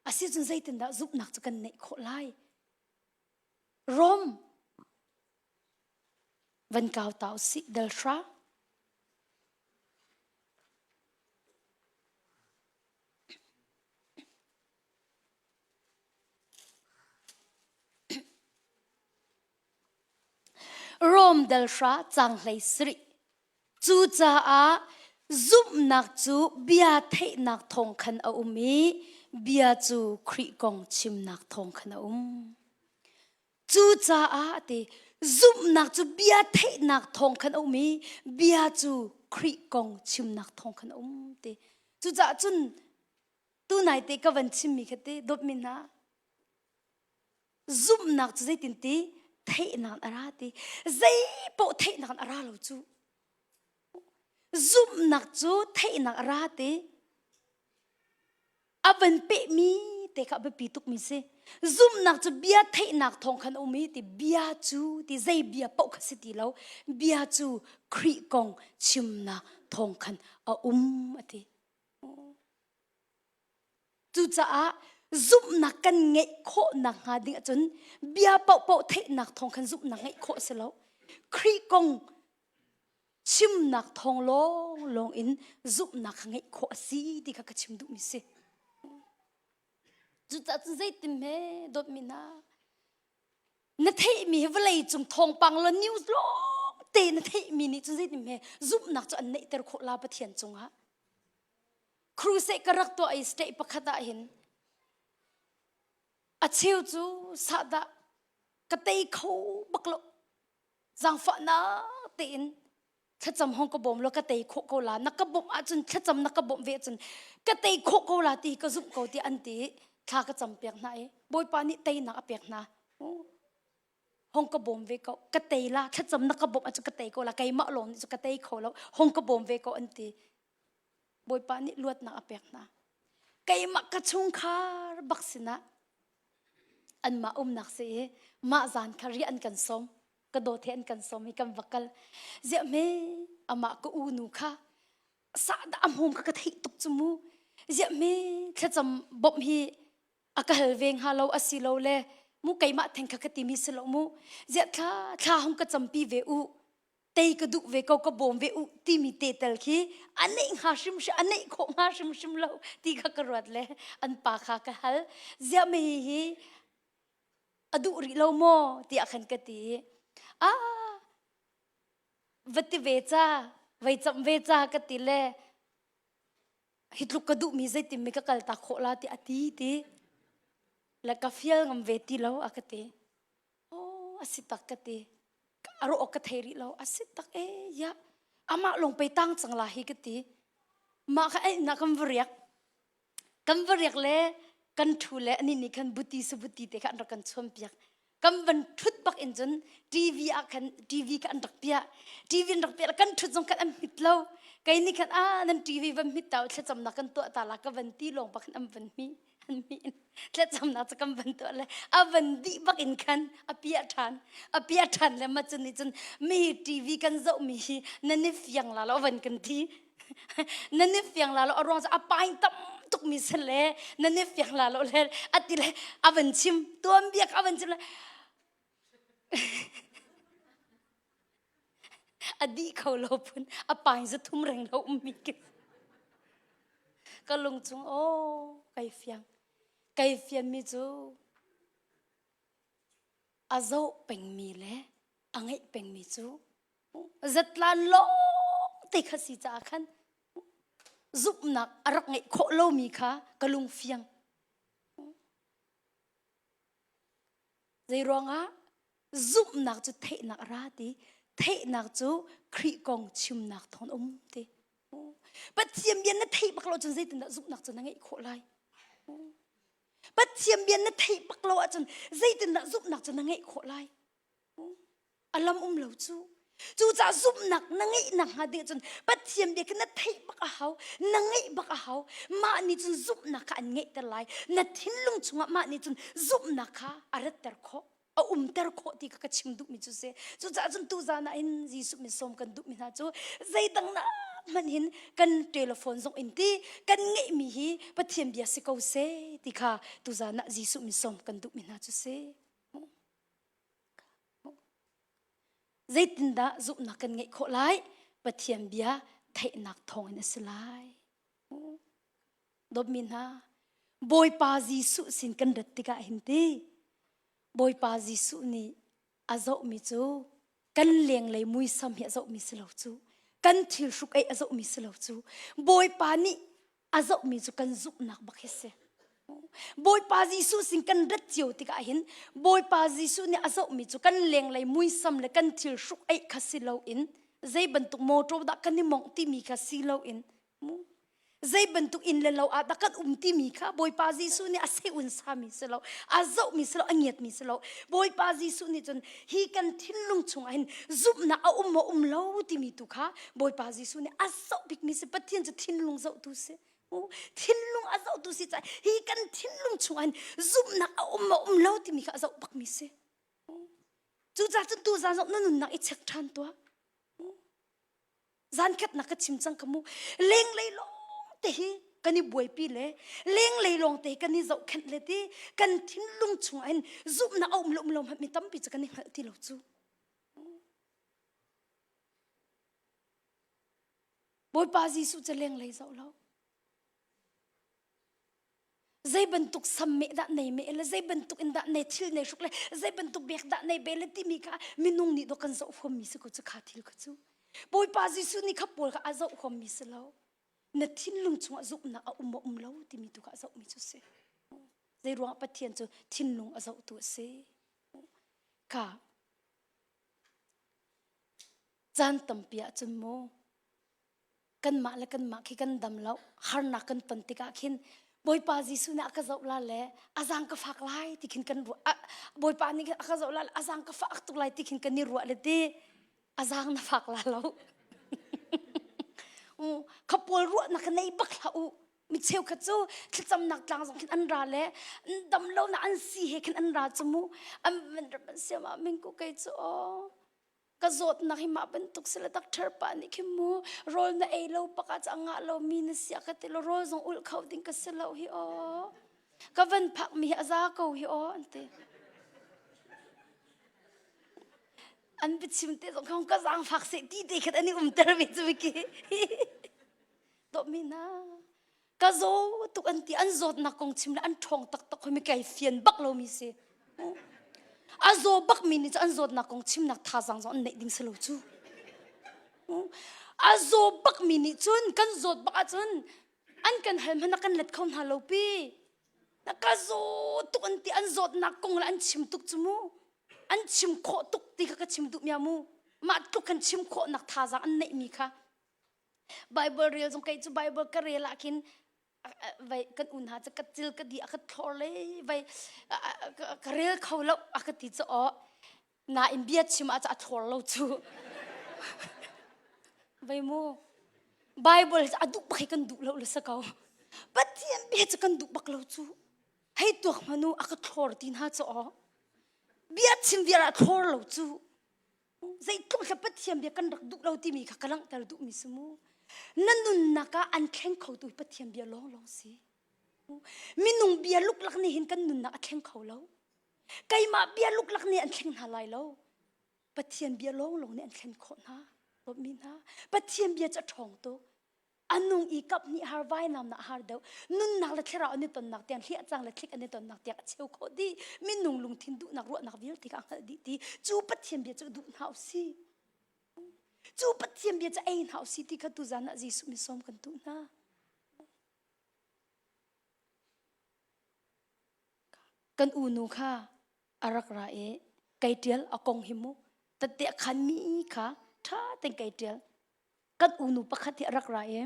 a si cun zeitindah zumhnak cu kan neih khawh lai Rom van kau ta usih delhra Rom delhra cang hlei sarih. Cucaah zumhnak cu bia theihnak thawng khan a um i bia cu Khrih kong chimnak thawng khan a um. Cucaah ti zumhnak cu bia theihnak thawng khan a um i bia cu Khrih kong chimnak thawng khan a um ti. Cucaah cun tunai te ka van chimmi kha ti dawtmi hna zumhnak cu zeitin ti theihnak a ra ti zei paoh theihnak a ra lo cu zumhnak cu theihnak a ra ti a van pehmi te kha a biapi tukmi si zumhnak cu bia theihnak thawng khan a um i ti bia cu ti zei bia paoh kha si ti lo bia cu Khrih kong chimnak thawng khan a um a ti Cucaah zumhnak kan ngeih khawh nakhnga ding ahcun bia paohpaoh theihnak thawng khan zumhnak ngeih khawh a si lo. Khrih kong chimnak thawng lawnglawng in zumhnak kha ngeih khawh a si ti kha ka chim duhmi si. Cucaah cun zeitin hme dawtmi hna na theihmi hi vawlei cung thawngpang le news lawng te na theihmi nih cun zeitin hme zumhnak cu an neihter khawh la Pathian cungah. Crusade ka rak tuah i state pakhat ah hin a cheu cu sahdah ka tei kho bak lo zaangfahnak tein thlacam hong ka bawm law ka tei khawh ko la na ka bawmh ahcun thlacam na ka bawmh ve ahcun ka tei khawh ko la ti ka zumh ko ti an ti thla ka cam piak hna i bawipa nih teinak a pek hna hong ka bawm ve ko ka tei la thlacam na ka bawmh ahcun ka tei ko la keimah lawng nih cu ka tei kho lo hong ka bawm ve ko an ti Bawipa nih luatnak a pek hna. Keimah ka chungkhar bak sinah anmah umnak si i mah zan kha riah an kan sawm ka dawt he an kan sawm i kan va kal ziah hme amah ka u nu kha sahdah a hmawm kha ka theih tuk cu mu ziah hme thlacam bawmh hi a ka hal ve hnga lo asi lo le mu keimah theng kha ka timi si lo mu ziah thla thla hong ka campi ve u tei ka duh ve ko ka bawm ve u timi te tel khi a neih hnga hrimhrim a neih khawh hnga hrimhrim lo ti kha ka ruat le an pa kha ka hal ziah me hi hi a duh rih lo maw tiah khan ka ti ah va ti ve ca vei camh ve ca ka ti le hi tluk ka duhmi zeitin mi ka kal ta khawh la ti a ti ti le ka fial ngam ve ti lo a ka ti Oh, a si tak ka ti. A ruah awk ka thei rih lo. A si tak e, ya. Amah lawng pei tang cang la hi ka ti. Mah kha na kan va riak. Kan va riak le kan ṭhu le ani nih khan buti su buti te kha an rak kan chuan piak. Kan van ṭhut bak in cun TV ah khan TV kha an rak piah. TV an rak piah kan ṭhut zong khan an hmit lo. Kei nih khan ah nan TV van hmit ta u thlacamnak kan tuah ta la ka van ti lawng bak khan an van hmi. An hmi in thlacamnak cu kan van tuah le a van dih bak in khan a piah ṭhan. A piah ṭhan le ma cun nih cun mi TV kan zoh mi hi nan i fiang la lo van kan ti. Nan i fiang la lo a ruang cu a pain tam tuk mi si le nan i fiang la lo le a ti le a van chim tuan biak a van chim le a dih kho lo phun a pain za thum reng lo um mi ki ka lung chung oh kai fiang kai fian mi cu a zoh peng mi le a ngeih peng mi cu Zatlan lawng te kha si caah khan zumhnak a rak ngeih khawh lomi kha ka lung fiang. Zei ruangah zumhnak cu theihnak a ra ti theihnak cu Khrih kong chimnak thawng um ti. Pathian bia na theih bak lo cun zeitindah zumhnak cu na ngeih khawh lai? Pathian bia na theih bak lo ahcun zeitindah zumhnak cu na ngeih khawh lai? A lam um lo cu. Cucaah zumhnak na ngeih nakhnga ding cun Pathian bia khi na theih bak a hau, na ngeih bak a hau. Mah nih cun zumhnak kha an ngeihter lai. Na thinlung chungah mah nih cun zumhnak kha a ratter khawh, a umter khawh ti kha ka chim duhmi cu si. Cucaah cun tuzan ah hin Jesuh min sawm kan duhmi hna cu zeidang nak hmanh hin kan telephone zong in ti kan ngeihmi hi Pathian bia si ko seh ti kha tuzan ah Jesuh min sawm kan duhmi hna cu si. Zeitindah zumhnak kan ngeih khawh lai? Pathian bia theihnak thawngin a si lai. Dawtmi hna, Bawipa Jesuh sin kan rat tikah hin ti, Bawipa Jesuh nih a zohmi cu kan lenglei muisam hi a zohmi si lo cu, kan thil hruk ei a zohmi si lo cu, Bawipa nih a zohmi cu kan zumhnak bak hi si. Bawipa Jesuh sin kan rat cio tikah hin Bawipa Jesuh nih a zohmi cu kan lenglei muisam le kan thil hruk eih kha si loin zei bantuk motor dah kan i mongh timi kha si loin zei bantuk inn le lo ah dah kan um timi kha Bawipa Jesuh nih a seun sami si lo a zohmi si lo a ngiatmi si lo Bawipa Jesuh nih cun hi kan thinlung chungah hin zumhnak a um maw um lo timi tu kha Bawipa Jesuh nih a zoh bikmi si Pathian cu thinlung zohtu si thinlung a zohtu si caah hi kan thinlung chungah hin zumhnak a um maw um lo timi kha a zoh bakmi si cucaah cun tu zan zong na nunnak i check ṭhan tuah zan khatnak ka chim cang ka mu lenglei lawng te hi kan i buaipi le lenglei lawng te hi kan i zohkhenh le ti kan thinlung chungah hin zumhnak a um lo um lo hmanh mi tampi cu kan i hngalh ti lo cu Bawipa Jesuh cu lenglei zoh lo. Zei bantuk sammeh dah nei meh le zei bantuk in dah nei thil nei hruk le zei bantuk bek dah nei be le timi kha minung nih dawh kan zoh huammi si ko cu kha thil kha cu. Bawipa Jesuh nih kha pawl kha a zoh huammi si lo. Na thinlung chungah zumhnak a um maw um lo timi tu kha a zohmi cu si. Zei ruangah Pathian cu thinlung a zohtu a si. Kha Caan tampi ahcun mu kanmah le kanmah khi kan dam lo harnak kan ton tikah khin Bawipa Jesuh nih a ka zoh la le a zaang ka fak lai ti khin kan ruah Bawipa nih a ka zoh la le a zaang ka fak tuk lai ti khin kan i ruah le ti a zaang na fak la lo kha pawl ruahnak ka nei bak hlah u mi cheukhat cu thlacamnak tlang zong khin an ra le dam lo na an si he khin an ra cu mu an van ram an siam ah ming ku kei cu aw ka zawtnak hi mah bantuk si le doctor pa nih khin mu rawl na ei lo bak ah ngah lo mi na sia ka ti lo rawl zong ulh kho ding ka si lo hi aw ka van phak mi hi a za ko hi aw an ti an biachim te zong khong ka zaang fak se ti te khat ani umter mi cu ki dawtmi hna ka zaw tuk an ti an zawtnak kong chim le an ṭhawng taktak hoi mi kai fian bak lomi si a zaw bak mi nih cu an zawtnak kong chimnak thazaang zong an neih ding si lo cu a zaw bak mi nih cun kan zawt bak ahcun an kan hal hmanh ah kan let kho hna lo pi ka zaw tuk an ti an zawtnak kong le an chim tuk cu mu an chim khawh tuk ti kha ka chim duh mia mu mah tluk kan chim khawhnak thazaang an neih mi kha Bible rel zong kei cu Bible ka rel ah khin. Vai kan un ha cu ka cil ka di a ka thlor le vai ka rel kho lo a ka ti cu aw nain bia chim ah cu a thlor lo cu. Vai mu Bible a duh bak hi kan duh lo le sa ko. Pathian bia cu kan duh bak lo cu. Hei tuak hmanu a ka thlor ti hna cu aw. Bia chim vial a thlor lo cu. Zeitluk hla Pathian bia kan rak duh lo timi kha ka langhter duhmi si mu. Na nunnak ah an thleng khotu Pathian bia lawnglawng si. Minung bia luklak nih hin kan nunnak a thleng kho lo. Keimah bia luklak nih an thleng hna lai lo. Pathian bia lawnglawng nih an thlen khawh hna. Dawtmi hna, Pathian bia cu a ṭhawng tuk. A nung i kap hnih har vainam na har deuh. Nunnak le thlarau an i tonnak tiang, hliah cang le thlik an i tonnak tiang a cheu khawh dih. Minung lungthin duhnak ruahnak vialte kha a hngalh dih ti. Cu Pathian bia cu duh hna usih. Cu Pathian bia cu ei hna usih ti kha tuzan ah Jesuh mi sawm kan duh hna. Kan unu kha a rak ra i kei ṭial a kong hi mu tette a khanmi kha ṭha tein kei ṭial kan unu pakhat hi a rak ra i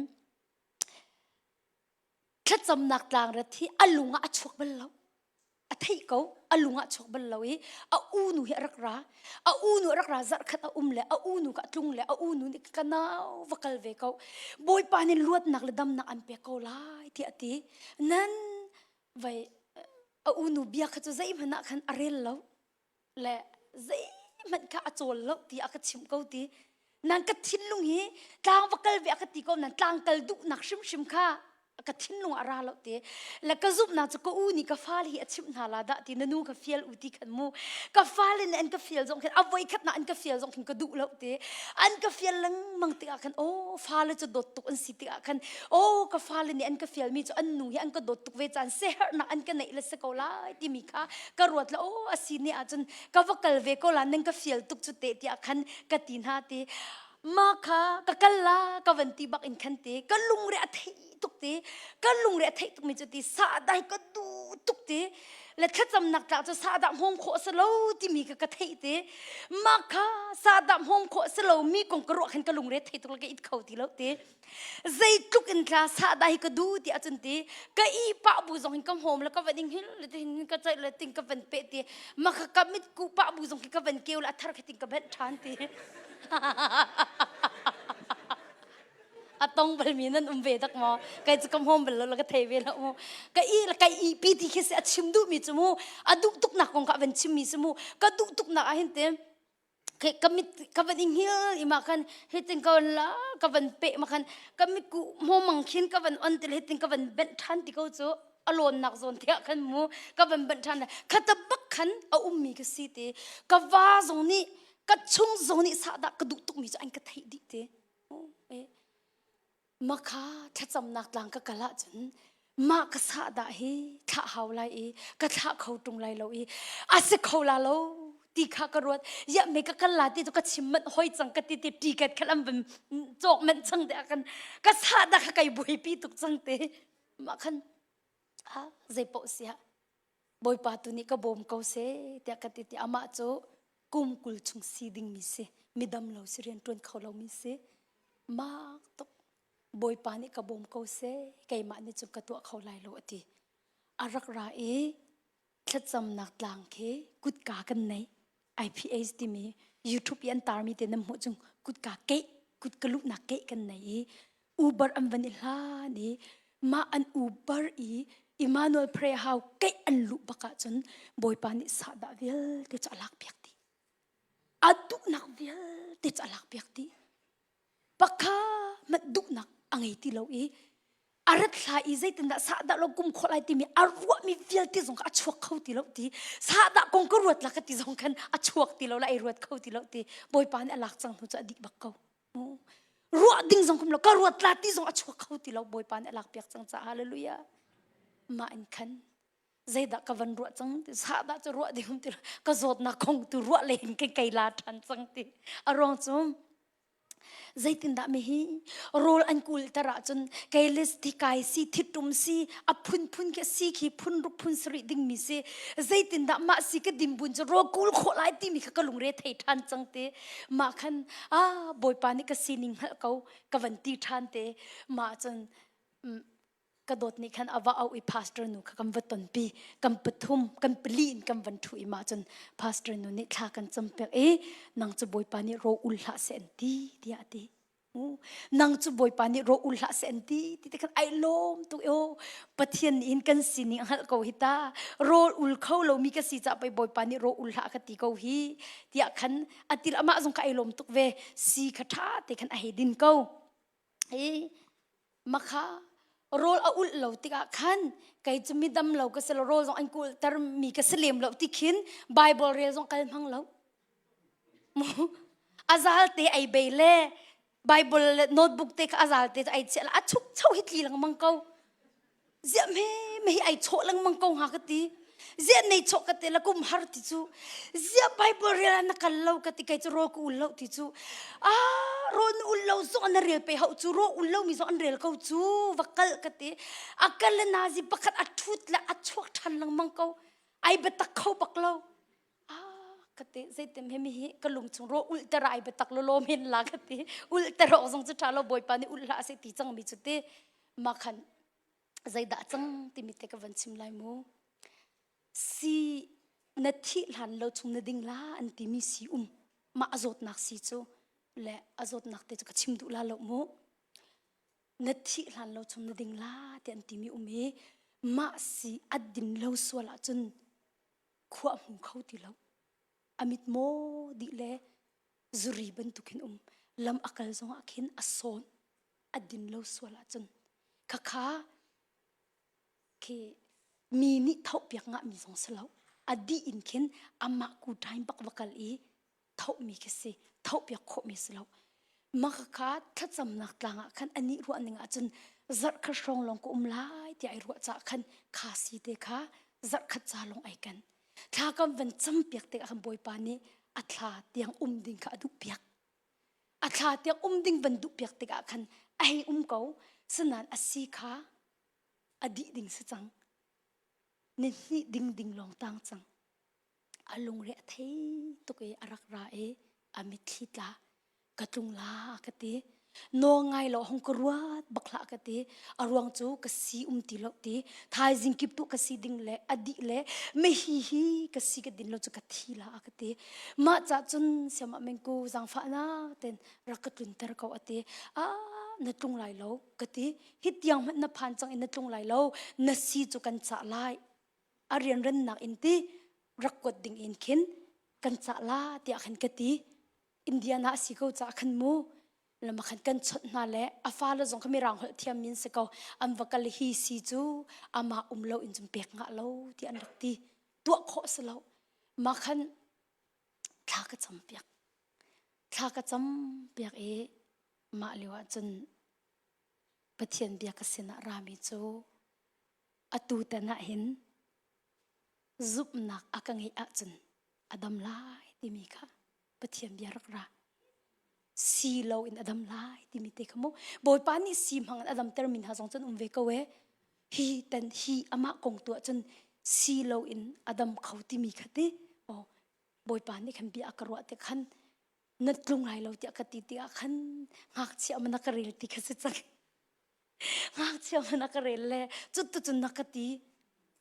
thlacamnak tlangrat hi a lung ah a chuak bal lo a theih ko a lung ah chuak bal lo i a unu hi a rak ra a unu a rak ra zarh khat a um le a unu ka tlung le a unu nih ka nau va kal ve ko bawipa nih luatnak le damnak an pek ko lai tiah a ti nan vai a unu bia kha cu zeihmanh ah khan a rel lo le zeihmanh kha a cawl lo ti a ka chimh ko ti nan ka thinlung hi tlang va kal ve a ka ti ko nan tlang kal duhnak hrimhrim kha ka thinlung a ra lo ti le ka zumhnak cu ka u nih ka fale hi a chimh hna la dah ti na nu ka fial u ti khan mu ka fale nih an ka fial zong khin a voi khat na an ka fial zong khin ka duh lo ti an ka fial lengmang tikah khan oh fale cu dawt tuk an si tikah khan oh ka fale nih an ka fialmi cu an nu hi an ka dawt tuk ve caan siaherhnak an ka neih le si ko lai timi kha ka ruat le oh a si ne ahcun ka va kal ve ko la nan ka fial tuk cu te tiah khan ka ti hna ti ma kha ka kal la ka van ti bak in khan ti ka lungre a thei tuk ti ka lungre a thei tuk mi cu ti sahdai ka duh tuk ti le thlacamnak tlak cu sahdah hmawm khawh a si lo timi kha ka theih ti mah kha sahdah hmawm khawh a si lo mi kong ka ruah khan ka lungre thei tuk le ka it kho ti lo ti zeitluk in tla sahdah hi ka duh ti ahcun ti ka i pah bu zong hin ka hmawm le ka van ing hil le tin ka caih le ting ka van pe ti mah kha ka mit ku pah bu zong khi ka van keu le a thar kha ting ka benh ṭhan ti a tong bal mi nan um ve tak maw kai cu ka hmawm bal lo ka thei ve lo mu ka i ka i pi ti khi si a chim duh mi cu mu a duh tuk nak kong ka van chim mi si mu ka duh tuk nak ah hin te ka mit ka van inghil i ma khan hitin ka van la ka van pe ma khan ka mit ku hmawmang khin ka van on til hitin ka van benh than ti ko cu a lawnnak zawn te ah khan mu ka van benh than khata bak khan a ummi ka si te ka va zong nih ka chung zong nih sahdah ka duh tuk mi cu an ka theih dih te Makha thlacamnak tlang ka kal ahcun mah ka sahdah hi thlah hau lai i ka thlah kho ṭung lai lo i a si kho la lo ti kha ka ruat ya me ka kal la ti cu ka chim manh hoi cang ka ti ti ticket kha lam van cawk manh cang te ah kan ka sahdah kha kai buaipi tuk cang te mah khan ha zei paoh siah Bawipa tu nih ka bawm ko seh tiah ka ti ti amah cu kum 20 chung si dingmi si midam lo si rian ṭuan kho lomi si mak tuk Bawipa nih ka bawm ko seh keimah nih cun ka tuah kho lai lo a ti a rak ra i thlacamnak tlang khi kutka kan nei IPH timi YouTube i an tarmi te nan hmuh chung kutka keih kutka luhnak keih kan nei i Uber an van i hlan i mah an Uber i Emmanuel Prayer House keih an luh bak ahcun Bawipa nih sahdah vialte cu a lak piak dih. A duhnak vialte cu a lak piak dih. Pakha hmanh duhnak a ngei ti lo i a rat hla i zeitindah sahdah lo kum khawh lai timi a ruahmi vialte zong kha a chuak kho ti lo ti sahdah kong ka ruat la ka ti zong khan a chuak ti lo la ei ruat kho ti lo ti Bawipa nih a lak cang hnu cu a dih bak ko. Ruah ding zong kum lo ka ruat la ti zong a chuak kho ti lo Bawipa nih a lak piak cang caah hallelujah mah in khan zeidah ka van ruah cang ti sahdah cu ruah ding ti ka zawtnak kong tu ruah len ke kei la ṭhan cang ti a ruang cu zeitindah mi hi rawl an kul tar ahcun kei le thikai si thitum si a phunphun ke si khi phun ruk phun sarih ding mi si zeitindah mah si ka dimbun cu rawl kul khawh lai timi kha ka lungre thei ṭhan cang ti mah khan ah bawipa nih ka sining hngalh ko ka van ti ṭhan te mah cun. Ka dawt nih khan a va auh i pastor nu kha kan va tonpi. Kan pathum, kan pali in kan van ṭhu i mah cun pastor nu nih thla kan campiak i nang cu Bawipa nih ro ul hlah seh an ti tiah a ti. Nang cu Bawipa nih ro ul hlah seh an ti ti te khan ai lawm tuk i Pathian nih hin kan sining a hngalh ko hi ta. Rawl ul kho lomi ka si caah pei Bawipa nih ro ul hlah ka ti ko hi tiah khan a til amah zong kha ai lawm tuk ve. Si kha ṭha te khan a hei din ko. Hi makha rawl a ulh lo tikah khan kei cu midam lo ka si lo rawl zong an kulhter mi ka si lem lo ti khin Bible rel zong kal hmang lo. A zal te ei bei le Bible le notebook te kha a zal te ai chiah a chuk cho hi tli lengmang ko. Ziah me me hi ai chawh lengmang ko hnga ka ti. Ziah nei chawh ka ti la kum har ti cu. Ziah Bible rel ah na kal lo ka ti kei cu rawl ka ul lo ti cu. Ah rawl na ul lo zong na rel pe hau cu rawl ul lo mi zong an rel ko cu va kal ka ti. A kal le nazi pakhat a thut le a chuak ṭhan lengmang ko. Ai biatak kho bak lo. Ah ka ti zeitim he mi hi ka lung chung ro ul te rai biatak lo lo men la ka ti. Ul te ro zong cu ṭha lo Bawipa nih ul hlah a si ti cang mi cu ti. Ma khan zeidah cang timi te ka van chim lai mu. Si na thih hlan lo chung na ding la an timi si um. Mah a zawtnak si cu le a zawtnak te cu ka chim duh la lo mu. Na thih hlan lo chung na ding la ti an timi um i mah si a din lo sual ahcun khua a hmu kho ti lo. A mit maw dih le zuri bantukin um. Lam a kal zongah khin a sawn. A din lo sual ahcun khakha khi mi nih thohpiak ngahmi zong si lo. A dih in khin amah ku time bak va kal i thohmi khi si. Thohpiak khawhmi si lo. Mah khakha thlacamnak tlang ah khan anih ruah ning ahcun zarh khat hrawng lawng ka um lai tiah ai ruah caah khan kha si te kha zarh khat ca lawng ai ken. Thla kan van campiak tikah khan Bawipa nih a thla tiang um ding kha a duhpiak. A thla tiang um ding van duhpiak tikah khan a hei um ko. Sinain a si kha a dih ding si cang. Ni hnih ding ding lawng tang cang. A lungre a thei tuk i a rak ra i a mitthli tla. Ka tlung la ka ti. Nawl ngai lo hong ka ruat bak hlah ka ti. A ruang cu ka si um ti lo ti. Thaizing kip tu ka si ding le a dih le mehi hi ka si ka din lo cu ka thi la a ka ti. Mah ca cun siamah mengku zaangfahnak ten rak ka tlunter ko a ti. Ah na tlung lai lo ka ti. Hi tiang hmanh na phan cang in na tlung lai lo. Na si cu kan cah lai. A rianrannak in ti rak kuat ding in khin kan cah la tiah khan ka ti. Indiana a si ko caah khan mu lama khan kan chawnh hna le a fale zong kha mirang holh thiam min si ko an va kal hi si cu amah um lo in cun pek ngah lo ti an rak ti tuah khawh si lo mah khan thla ka cam piak thla ka cam piak i mah lio ah cun Pathian bia ka sinah rami cu atu tan ah hin zumhnak a ka ngeih ahcun a dam lai timi kha Pathian bia rak ra. Si lo in a dam lai timi te kha mu. Bawipa nih si hmang in a damter mi hna zong cun um ve ko e. Hi tan hi amah kong tu ahcun si lo in a dam kho timi kha ti. Oh, Bawipa nih khan bia a ka ruah te khan na tlung lai lo tiah ka ti tikah khan ngakchia man a ka rel ti kha si cang. Ngakchia man a ka rel le cut tu cun na ka ti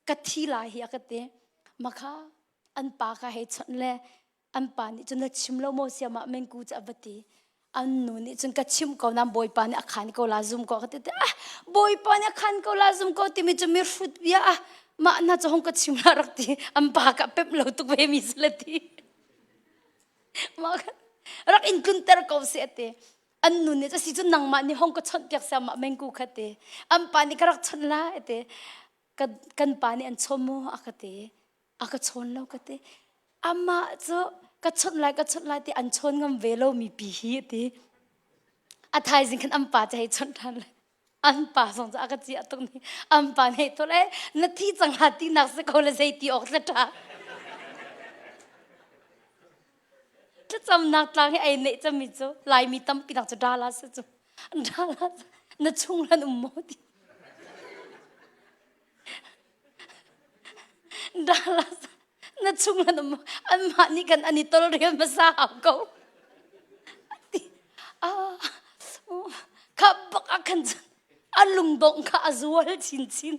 ka thi lai hi a ka ti. Makha an pa kha hei chawnh le an pa nih cun na chim lo maw siamah mengku cu a va ti. An nu nih cun ka chim ko nan bawipa nih a khan ko la zum ko ka ti te ah bawipa nih a khan ko la zum ko timi cu mi hrut bia ah mah na cu hong ka chim la rak ti an pa ka pep lo tuk ve mi si le ti mah rak in tlunter ko se te an nu nih si cu nangmah nih hong ka chawnh piak siamah mengku kha te an pa nih ka rak chawnh la te kan pa nih an chawn mu a ka ti a ka chawn lo ka ti amah cu ka chawnh lai ka chawnh lai ti an chawn ngam ve lo mi pi hi ti a thaizing khan an pa cu hei chawnh ṭhan le an pa zong cu a ka ciah tuk ni an pa nih thol e na thi cang la ti nak si ko le zei ti awk tla ṭha Thlacamnak tlang hi ei neih cami cu Laimi tampi nak cu Dallas cu Dallas na chung lan um maw ti Dallas na chung lan um maw anmah nih kan an i tolrel hmasa hau ko ti ah kha bak ah khan a lung. lungdongh kha a zual chinchin.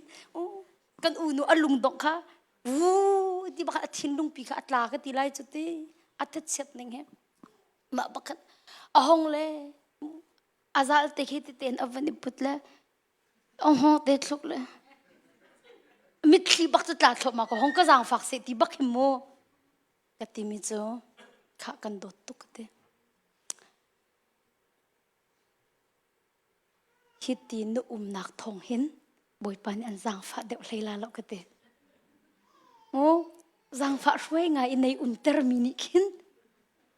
Kan unu a lungdongh kha wu ti bak a thinlungpi kha a tla ka ti lai cu ti a thachiat ning he. Mah bakhat a hong le a zal te khi ti tein a van i put le a hong te thluk le mitthli bak cu tla thluahmah ko hong ka zaangfak seh ti bak hi mu ka timi cu khah kan dawt tuk ka ti. Hiti na umnak thawng hin Bawipa nih an zaangfah deuh hlei la lo ka ti. Mu zaangfah hruai ngai i nei umtermi nih khin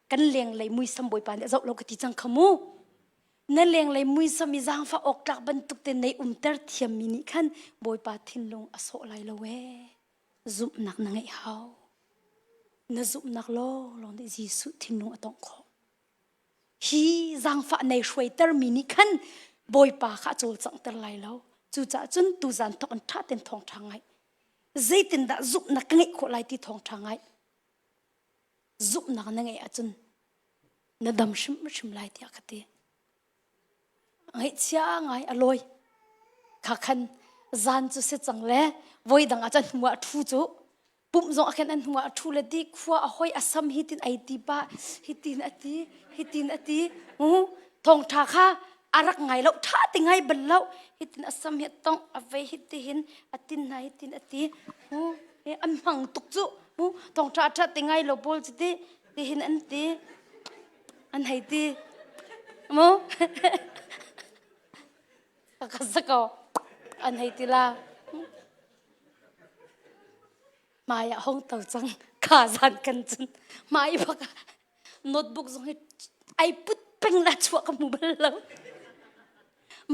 kan lenglei muisam Bawipa nih a zoh lo ka ti cang kha mu. Na lenglei muisam i zaangfah awk tlak bantuk te nei umter thiammi nih khan Bawipa thinlung a sawh lai lo ee. Zumhnak na ngeih hau. Na zumhnak lawnglawng nih Jesuh thinlung a tongh khawh. Hi zaangfah nei hruaitermi nih khan Bawipa kha a cawlcanghter lai lo. Cucaah cun tuzan thawk in ṭha tein thawngṭha ngaih. Zeitindah zumhnak ka ngeih khawh lai ti thawngṭha ngaih. Zumhnak na ngeih ahcun na dam hrimhrim lai tiah ka ti. Ngaihchia ngai a lawi. Kha khan zan cu si cang le voi dang ah cun hnu ah ṭhu cu pumh zong ah khan an hnu ah a ṭhu le ti khua a hoi a sam hitin ai ti pah hitin a ti hitin a ti thawngṭha kha a rak ngai lo ṭha ti ngai bal lo hitin a sam hi a tongh a vei hiti hin a tin hna hitin a ti an hmang tuk cu thawngṭha ṭha ti ngai lo pawl cu ti tihin an ti an hei ti mu ka sako an hei ti la Hmai ah hong to cang kha zan kan cun hmai bak ah notebook zong hi ai put peng la chuah ka hmu bal lo.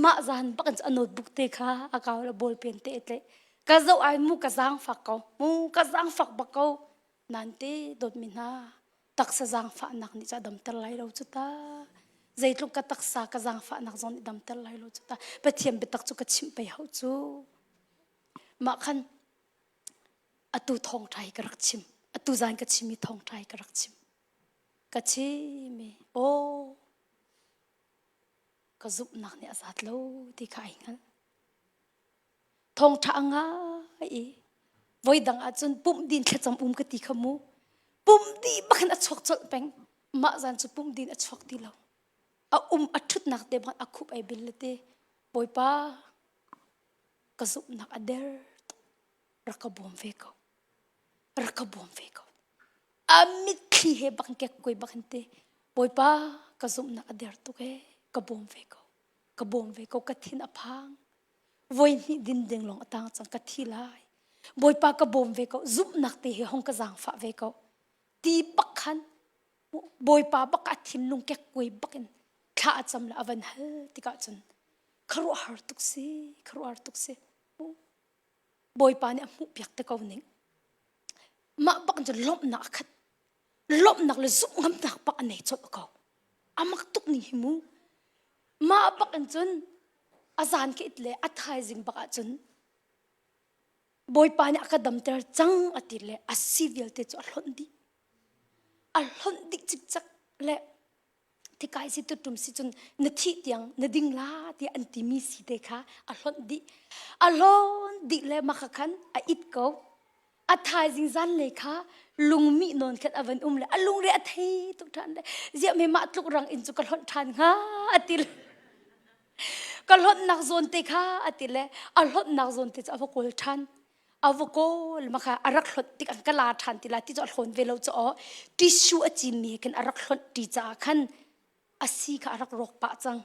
Mah zan bak in a notebook te kha a kau la ball pen te tle ka zoh ai mu ka zaang fak ko mu ka zaang fak bak ko nan te dawt mi hna taksa zaangfahnak nih cu a damter lai lo cu ta zeitluk ka taksa ka zaangfahnak zong nih damter lai lo cu ta Pathian biatak cu ka chimh pei hau cu mah khan Atu thawngṭha hi ka rak chim. Atu zan ka chimmi thawngṭha hi ka rak chim. Ka chim i, aw, ka zumhnak nih a zat lo ti kha ai hngalh. Thawngṭha a ngai i voi dang ahcun pumh din thlacam um ka ti kha mu. Pumh dih bak in a chuak colh peng. Mah zan cu pumh din a chuak ti lo. A um a ṭhutnak te bang a khup ai bil le te. Bawipa, ka zumhnak a der tuk. Rak ka bawm ve ko. Rak ka bawm ve ko. A mitthli he bak kek koi bak in te. Bawipa, ka zumhnak a der tuk ee. Ka bawm ve ko. Ka bawm ve ko. Ka thin a phang. Voi hnih din ding lawng a tang cang. Ka thi lai. Bawipa ka bawm ve ko. Zumhnak te he hong ka zaangfah ve ko. Ti bak khan Bawipa bak a thinlung kek kuai bak in thla a cam le a van hal tikah cun khuaruahhar tuk si khuaruahhar tuk si Bawipa nih a hmuhpiak te ko ning mah bak cun lawmhnak a khat lawmhnak le zumh ngamnak bak a nei colh ko a mak tuk ning hi mu mah bak in cun a zan ka it le a thaizing bak ah cun Bawipa nih a ka damter cang a ti le a si vialte cu a hlonh dih a hlonh dih cikcek le thikai si tutum si cun na thih tiang na ding la tiah an timi si te kha a hlonh dih a hlawn dih le maka khan a it ko a thaizing zan le kha lungmi nawn khan a van um le a lungre a thei tuk ṭhan le ziah me mah tluk rang in cu ka hlonh ṭhan hnga a ti le ka hlonhnak zawn te kha a ti le a hlonhnak zawn te cu a va kawl ṭhan a va kawl ma kha a rak hlonh tik an ka la ṭhan ti la ti cu a hlawn ve lo cu aw tissue a cinmi khin a rak hlonh ṭi caah khan a si kha a rak rawk pah cang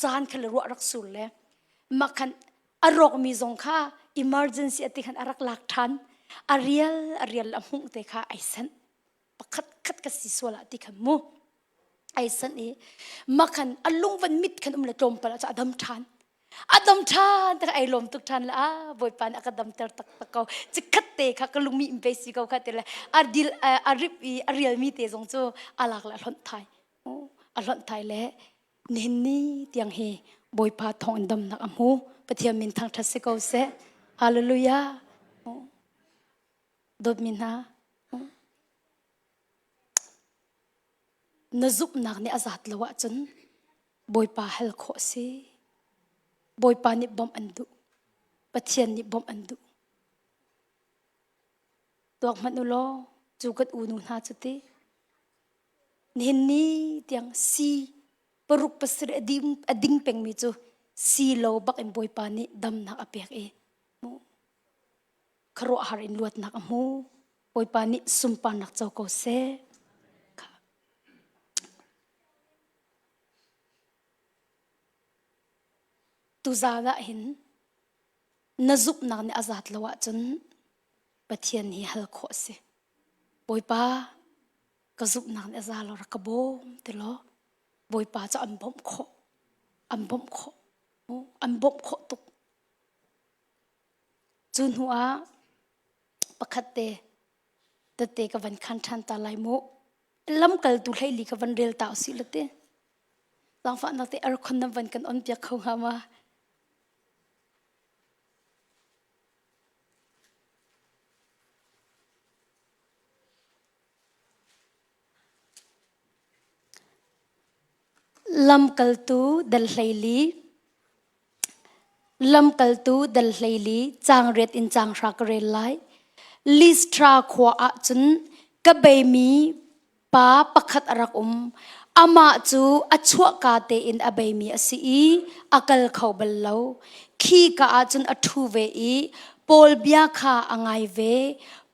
zan kha le ruah rak sur le mah khan a rawkmi zong kha emergency a ti khan a rak lak ṭhan a rial a rial a hmuh te kha ai sanh pakhat khat ka si sual ah ti khan mu ai san i makhan a lung van mit khan um le tlawmpal ah a dam ṭhan a dam ṭhan tak ai lawm tuk ṭhan le a bawipa nih a ka damter tak tak ko chikkhat te kha ka lungmi in pe si ko kha te le a dil a rip i a rialmi te zong cu a lak le a hlonh thai a hlonh thai le nihin ni tiang hi bawipa thawng in damnak a hmu pathian min thangṭhat si ko seh hallelujah dawtmi hna Na zumhnak nih a zat lo ahcun Bawipa hal khawh a si. Bawipa nih bawmh an duh. Pathian nih bawmh an duh. Tuak hmanh u law cu kan unu hna cu ti. Nihin ni tiang si paruk pasarih a ding, a ding pengmi cu si lo bak in Bawipa nih damnak a pek i mu khuaruahhar in luatnak a hmu. Bawipa nih sunparnak co ko seh. Tuzaan ah hin na zumhnak nih a zat lo ahcun Pathian hi hal khawh a si. Bawipa ka zumhnak nih a za lo rak ka bawm ti law Bawipa cu an bawmh khawh. An bawmh khawh. An bawmh khawh tuk. Cu hnu ah pakhat te tete ka van khan ṭhan ta lai mu. Lamkaltu hleili ka van rel ta usih la ti. Zaangfahnak te aircon nan van kan on piak kho hnga ma? Lamkaltu dal hleili Lamkaltu dal 14 caang riat in caang hra ka rel lai. Listra khua ah cun ka beimi pa pakhat a rak um. Amah cu a chuahka tein a beimi a si i a kal kho bal lo. Khi ka ah cun a ṭhu ve i Paul bia kha a ngai ve.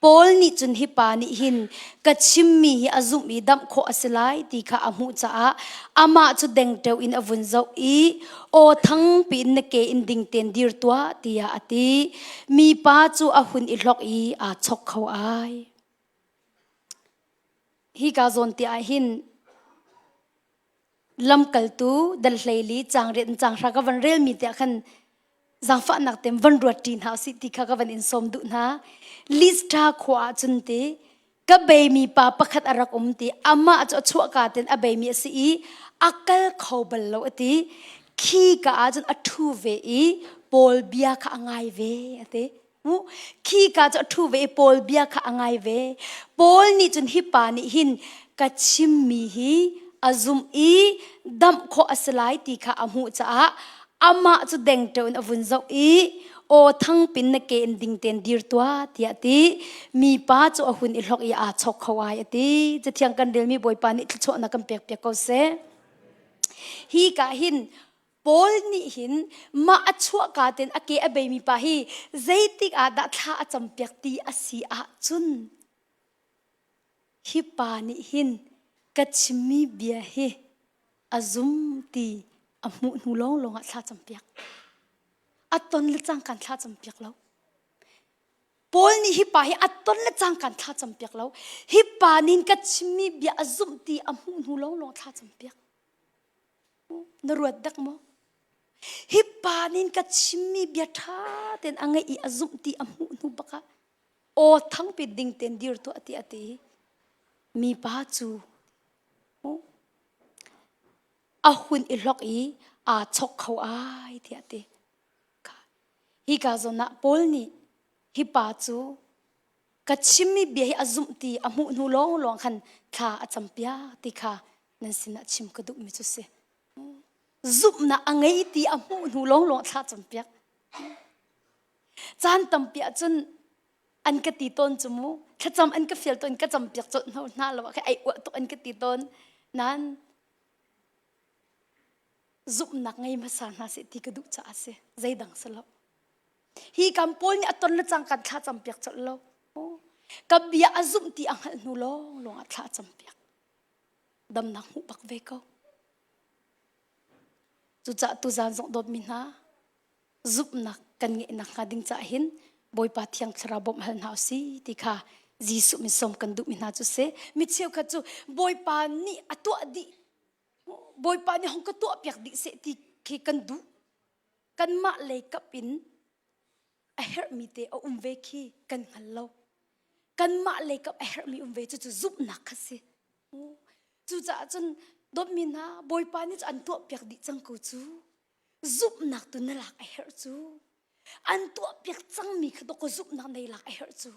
Paul nih cun hi pa nih hin ka chimmi hi a zumh i damh khawh a si lai ti kha a hmuh caah amah cu dengteo in a vun zoh i aw thangpi in na ke in ding tein dir tuah tiah a ti. Mipa cu a hun i hlok i aa chok kho ai. Hika zawn te ah hin lamkaltu dal 14 caang riat in caang hra ka van relmi te ah khan zaangfahnak tem van ruat ṭi hna usih ti kha ka van in sawm duh hna. Listra khua ah cun ti ka beimi pa pakhat a rak um ti amah cu a chuahka ten a beimi a si i a kal kho bal lo a ti. Khi ka ah cun a ṭhu ve i Paul bia kha a ngai ve a ti. Khi ka cu a ṭhu ve i Paul bia kha a ngai ve. Paul nih cun hi pa nih hin ka chimmi hi a zumh i damh khawh a si lai ti kha a hmuh caah amah cu dengteo in a vun zoh i aw thangpin na ke in ding tein dir tuah tiah a ti. Mipa cu a hun i hlok i aa chawk kho ai a ti. Cathiang kan relmi Bawipa nih thluachuahnak kan pek piak ko seh. Hi ka hin Paul nih hin mah a chuahka tein a ke a beimi pa hi zeitik ah dah thla a campiak ti a si ahcun hi pa nih hin ka chimmi bia hi a zum ti a hmuh hnu lawnglawng ah thla campiak. A ton le cangkan thla campiak lo. Paul nih hi pa hi a ton le cangkan thla campiak lo. Hi pa nih ka chimmi bia a zumh ti a hmuh hnu lawnglawng thla campiak. Na ruat dak maw? Hi pa nih ka chimmi bia ṭha tein a ngaih i a zumh ti a hmuh hnu bak ah aw thangpi ding tein dir tuah ti a ti. Mi pa cu a hun i hlok i aa chok kho ai tiah a ti. Hi ka zawn ah Paul nih hi pa cu ka chimmi bia hi a zumh ti a hmuh hnu lawnglawng khan thla a campiak ti kha nan sinah chim ka duhmi cu si. Zumhnak a ngei ti a hmuh hnu lawnglawng thla campiak. Caan tampi ahcun an ka ti tawn cu mu thlacam an ka fial tawn ka campiak colh hna lo ah ai uah tuk an ka ti tawn nan zumhnak ngei hmasa hna seh ti ka duh caah si zeidang si lo Hi kam pawl nih a ton le cang kan thla campiak colh lo. Ka bia a zumh ti a hngalh hnu lawng lawng ah thla a campiak. Damnak hmuh bak ve ko. Cucaah tuzaan zong dawtmi hna zumhnak kan ngeih nakhnga ding caah hin Bawipa Thiang Thlarau bawmh hal hna usih ti kha Jesuh min sawm kan duhmi hna cu si. Mi cheukhat cu Bawipa nih a tuah dih Bawipa nih hong ka tuah piak dih seh ti khi kan duh. Kanmah lei kap in a herhmi te a um ve khi kan hngal lo. Kanmah lei kap a herhmi um ve cucu zumhnak kha si. Cucaah cun dawtmi hna Bawipa nih cu an tuahpiak dih cang ko cu. Zumhnak tu na lak a herh cu. An tuahpiak cangmi kha dawk zumhnak nei lak a herh cu.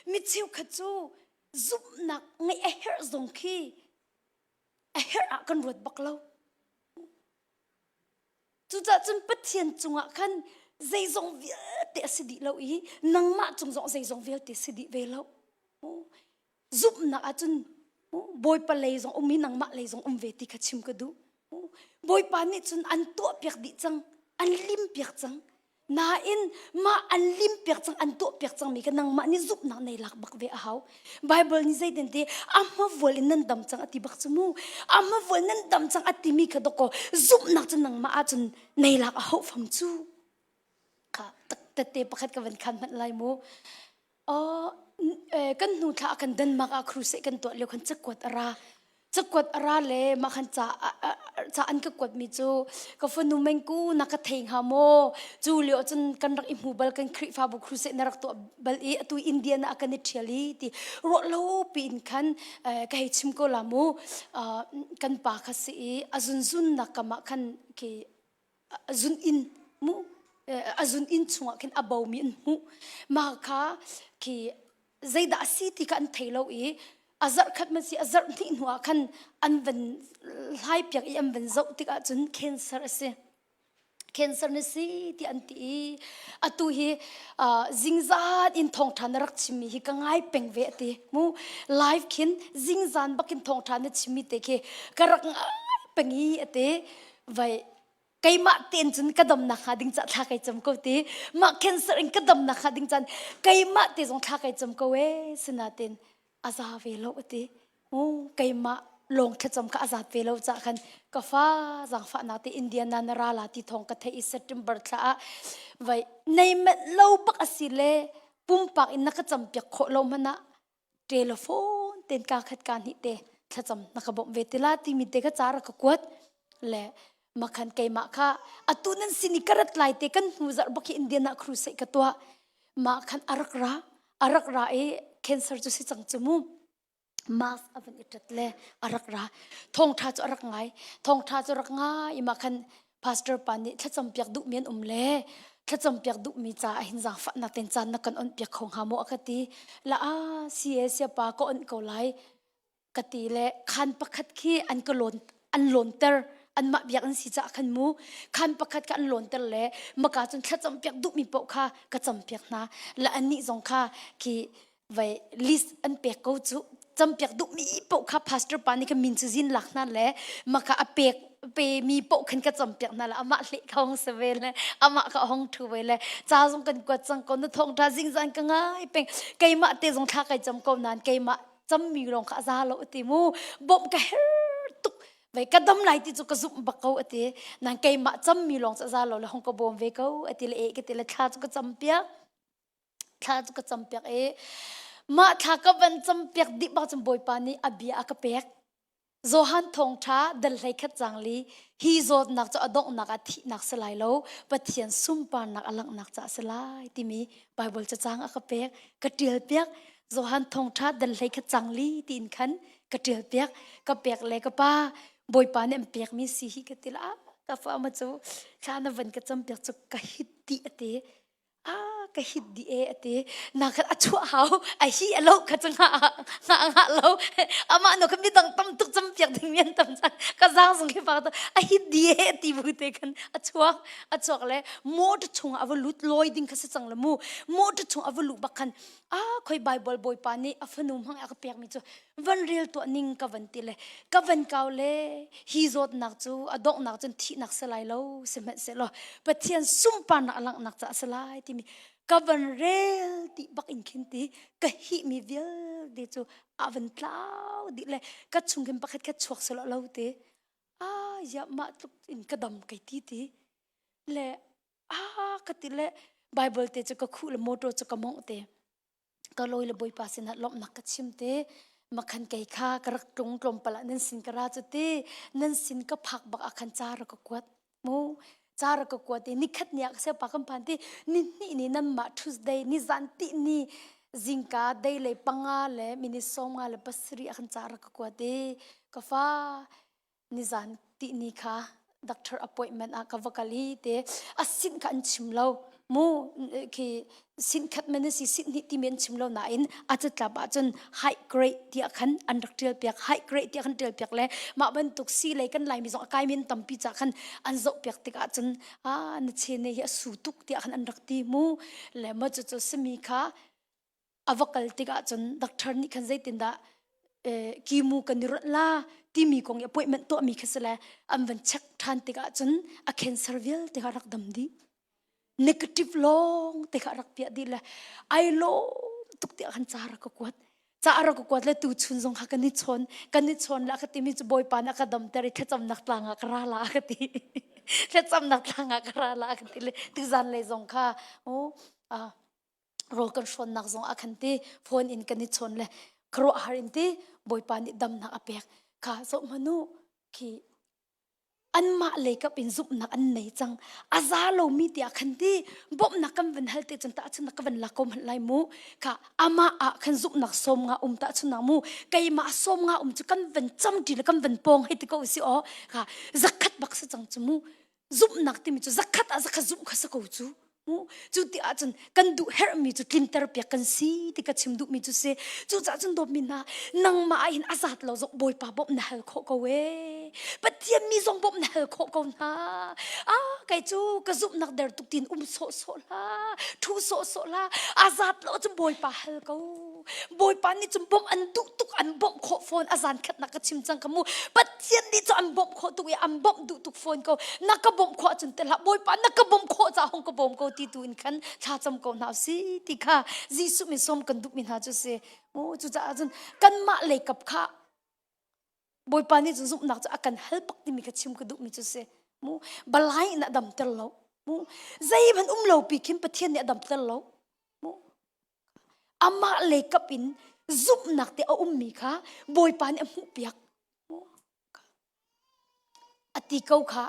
Mi cheukhat cu zumhnak ngeih a herh zong khi a herh ah kan ruat bak lo. Cucaah cun Pathian cungah khan zeizong vialte a si dih lo i nangmah cung zong zeizong vialte si dih ve lo. Zumhnak ahcun Bawipa lei zong um i nangmah lei zong um ve ti kha chim ka duh. Bawipa nih cun an tuahpiak dih cang, an limpiak cang. Nain mah an limpiak cang, an tuahpiak cangmi kha nangmah nih zumhnak nei lak bak ve a hau. Bible nih zeitin ti a hmavual in nan dam cang a ti bak cu mu. A hmavual nan dam cang a timi kha dawkaw zumhnak cu nangmah ahcun nei lak a hauh fam cu. Kha tette pakhat ka van khan hmanh lai mu. Kan hnu thla ah khan Denmark ah crusade kan tuah lio khan cakuat a ra. Cakuat a ra le mah khan ca ca an ka kuatmi cu ka fanu mengku na ka thei hnga maw? Cu lio cun kan rak i hmu bal kan Khrihfabu crusade na rak tuah bal i atu Indian ah kan i ṭhial i ti ruah lo piin khan ka hei chim ko la mu. Kan pa kha si i a zunzun nak kam ah khan khi zun inn mu a zun inn chungah khin a bomi an hmuh mah kha khi zeidah a si ti kha an thei lo i a zarh khat man si a zarh hnih hnu ah khan an van hlai piak i an van zoh tikah cun cancer a si cancer na si ti an ti i atu hi zingzan in thawngṭha na rak chimmi hi ka ngai peng ve ati mu live khin zingzan bakin thawngṭha na chimmi te khi ka rak ngai peng i ati vai keimah ten cun ka damnak hnga ding ca thla kai cam ko ti mah cancer in ka damnak hnga ding caan keimah te zong thla kai cam ko e sinatin a za ve lo ati u keimah lawng thlacam kha a zat ve lo ca khan ka fa zangfahnak te Indiana na ra la ti thong ka theih i September thla ah vai nei met lo bak asi le pumpak in na ka cam piak khawh lo hmanh ah telephone ten ka khat ka hnih te thlacam na ka bawmh ve te la timi te ka ca ra ka kuat le makhan keimah kha atu nan sin i ka rat lai te kan hnu zarh bak hi Indian ah crusade ka tuah mah khan arak ra arak ra i cancer cu si cang cu mu mask a van i tat le arak ra thawngtha cu arak ngai thawngtha cu rak ngai i mah khan pastor pa nih thlacam piak duh mi an um le thlacam piak duh mi ca ah hin zaangfahnak ten caan na kan on piak kho hnga maw a ka ti la a si e sia pa ka on ko lai ka ti le khan pakhat khi an ka lawn an lawnter anmah biak an si caah khan mu khan pakhat kha an lawnter le maka cun thlacam piak duh mi paoh kha ka cam piak hna la annih zong kha khi vai list an pek ko cu campiak duhmi paoh kha pastor pa nih khan min cu zin lak hna le maka a pek pe mi paoh khan ka campiak hna le amah hleh ka hong se ve le amah ka hong thu ve le ca zong kan kuat cang ko na thawngtha zingzan ka ngai peng keimah te zong thla kai cam ko nan keimah cammi lawng kha a za lo ati mu bawmh ka her tuk vai ka dam lai ti cu ka zumh bak ko ati nan keimah cammi lawng cu a za lo le hong ka bawm ve ko ati le e ka ti le thla cu ka cam piak thla cu ka campiak i mah thla ka van campiak dih bak cun Bawipa nih a bia a ka pek. Johan thawngṭha dal hlei khat cang li hi zawtnak cu a donghnak ah thihnak si lai lo Pathian sunparnak a langhnak caah si lai timi Bible cacang a ka pek ka ṭial piak Johan thawngṭha dal hlei khat cang li tiin khan ka ṭial piak ka pek le ka pa Bawipa nih an pekmi si hi ka ti la ka fa ma cu thla na van ka campiak cu ka hit dih a ti ah ka hit di e ati na khat a chuah hau a hi a lo kha chu nga nga nga lo ama no ka mi dang tam tuk cham piak ding mian tam chan ka zang zong hi pa a hit di e ti bu te khan a chuak a chuak le motor chung a va lut loi ding kha se chang le mu motor chung a va lu bak khan a khoi bible boy pa nih a fanu hmang a ka pek mi chu van rel tuah ning ka van ti le ka van kau le hi zawtnak cu a donghnak cun thihnak si lai lo sihmanhsehlaw Pathian sunparnak a langhnak caah si lai timi ka van rel ti bak in khin ti ka hihmi vialte cu a van tlau dih le ka chung khin pakhat khat chuak selaw lo te a ya mah tluk in ka dam kai ti ti le a ka ti le Bible te cu ka khuh le motor cu ka mongh te ka lawi le bawipa sinah lawmhnak ka chim te makhan kei kha ka rak tlung tlawmpal ah nan sin ka ra cu ti nan sin ka phak bak ah khan ca rak ka kuat mu ca rak ka kuat i nikhat ni ah ka siapa kan phan ti ni hnih ni nan mah Tuesday ni zan ti ni zingka dei le panga le minute 57 ah khan ca rak ka kuat i ka fa nizan tihni kha doctor appointment ah ka va kal i te a sin kha an chim lo. Mu khi sin khat men si sin hnih ti men chim lo nain a catlap ahcun high grade tiah khan an rak tial piak high grade tiah khan tial piak le mah bantuk si lei kan laimi zong a kai men tampi ca khan an zoh piak tik ahcun a na che ne hi a su tuk tiah khan an rak ti mu le ma cu cu simi kha a va kal tik ahcun doctor nih khan zeitindah kimu kan i ronh la timi kong i appointment tuahmi kha si le an van check ṭhan tik ahcun a cancer vialte kha rak dam dih negative lawng te kha rak piah dih le ai lawm tuk tiah khan ca rak ka kuat ca rak ka kuat le tu chun zong kha kan i chawn kan i chawn la ka timi cu bawipa na ka damter i thlacamnak tlang ah ka ra la ka ti thlacamnak tlang ah ka ra la ka ti le tuzan lei zong kha rawl kan hrawnnak zong ah khan ti phone in kan i chawn le khuaruahhar in ti bawipa nih damnak a pek kha zoh hmanu khi anmah lei kap in zumhnak an nei cang a za lomi tiah khan ti bawmhnak kan van hal te cun tahchunnak ka van lak ko hmanh lai mu kha amah ah khan zumhnak sawm nga um tahchunnak mu keimah sawm nga um cu kan van cam ti le kan van pawng hei ti ko si aw kha zakhat bak si cang cu mu zumhnak timi cu zakhat ah zakhat zumh kha si ko cu cu ti ahcun kan duh herhmi cu tlinter piak kan si ti ka chim duhmi cu si cucaah cun dawtmi hna nangmah ah hin a zat lo zong bawipa bawmh na hal khawh ko ee pathian mi zong bawmh na hal khawh ko hna ah kei cu ka zumhnak der tuk tin um sawh sawh la thu sawh sawh la a zat lo cun bawipa hal ko Bawipa nih cun bawmh an duh tuk an bawmh khawh fawn a zan khatnak ka chim cang ka mu Pathian nih cu an bawmh khawh tuk i an bawmh duh tuk fawn ko na ka bawmh khawh ahcun te hlah Bawipa na ka bawmh khawh caah hong ka bawm ko ti tu in khan thla cam ko hna si ti kha Jesuh min sawm kan duhmi hna cu si mu cucaah cun kanmah lei kap kha Bawipa nih cun zumhnak cu a kan hal bak timi kha chim ka duhmi cu si mu balai in a damter lo mu zeihmanh um lo pi khin Pathian nih a damter lo mu amah lei kap in zumhnak te a ummi kha Bawipa nih a hmuhpiak a ti ko kha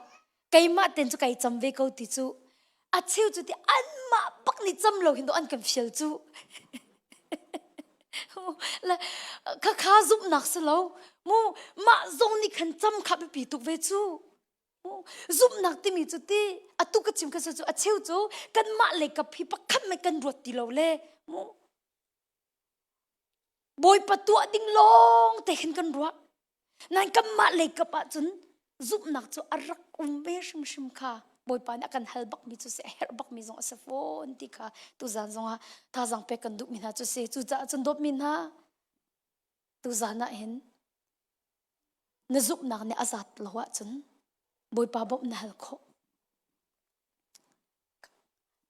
keimah ten cu kai cam ve ko ti cu a cheu cu ti anmah bak nih cam lo hin do an kan fial cu le kha kha zumhnak si lo mu mah zong nih khan cam kha biapi tuk ve cu Zumhnak timi cu ti atu ka chim ka cu a cheu cu kanmah lei kap hi pakhat mei kan ruat ti lo le mu Bawipa tuah ding lawng te khin kan ruah nain kanmah lei kap ahcun zumhnak cu a rak um ve hrimhrim kha Bawipa nih a kan hal bakmi cu si a herh bakmi zong a si fawn ti kha tuzan zongah thazaang pek kan duhmi hna cu si cucaah cun dawtmi hna tuzan ah hin Na zumhnak nih a zat lo ahcun Bawipa bawmh na hal khawh.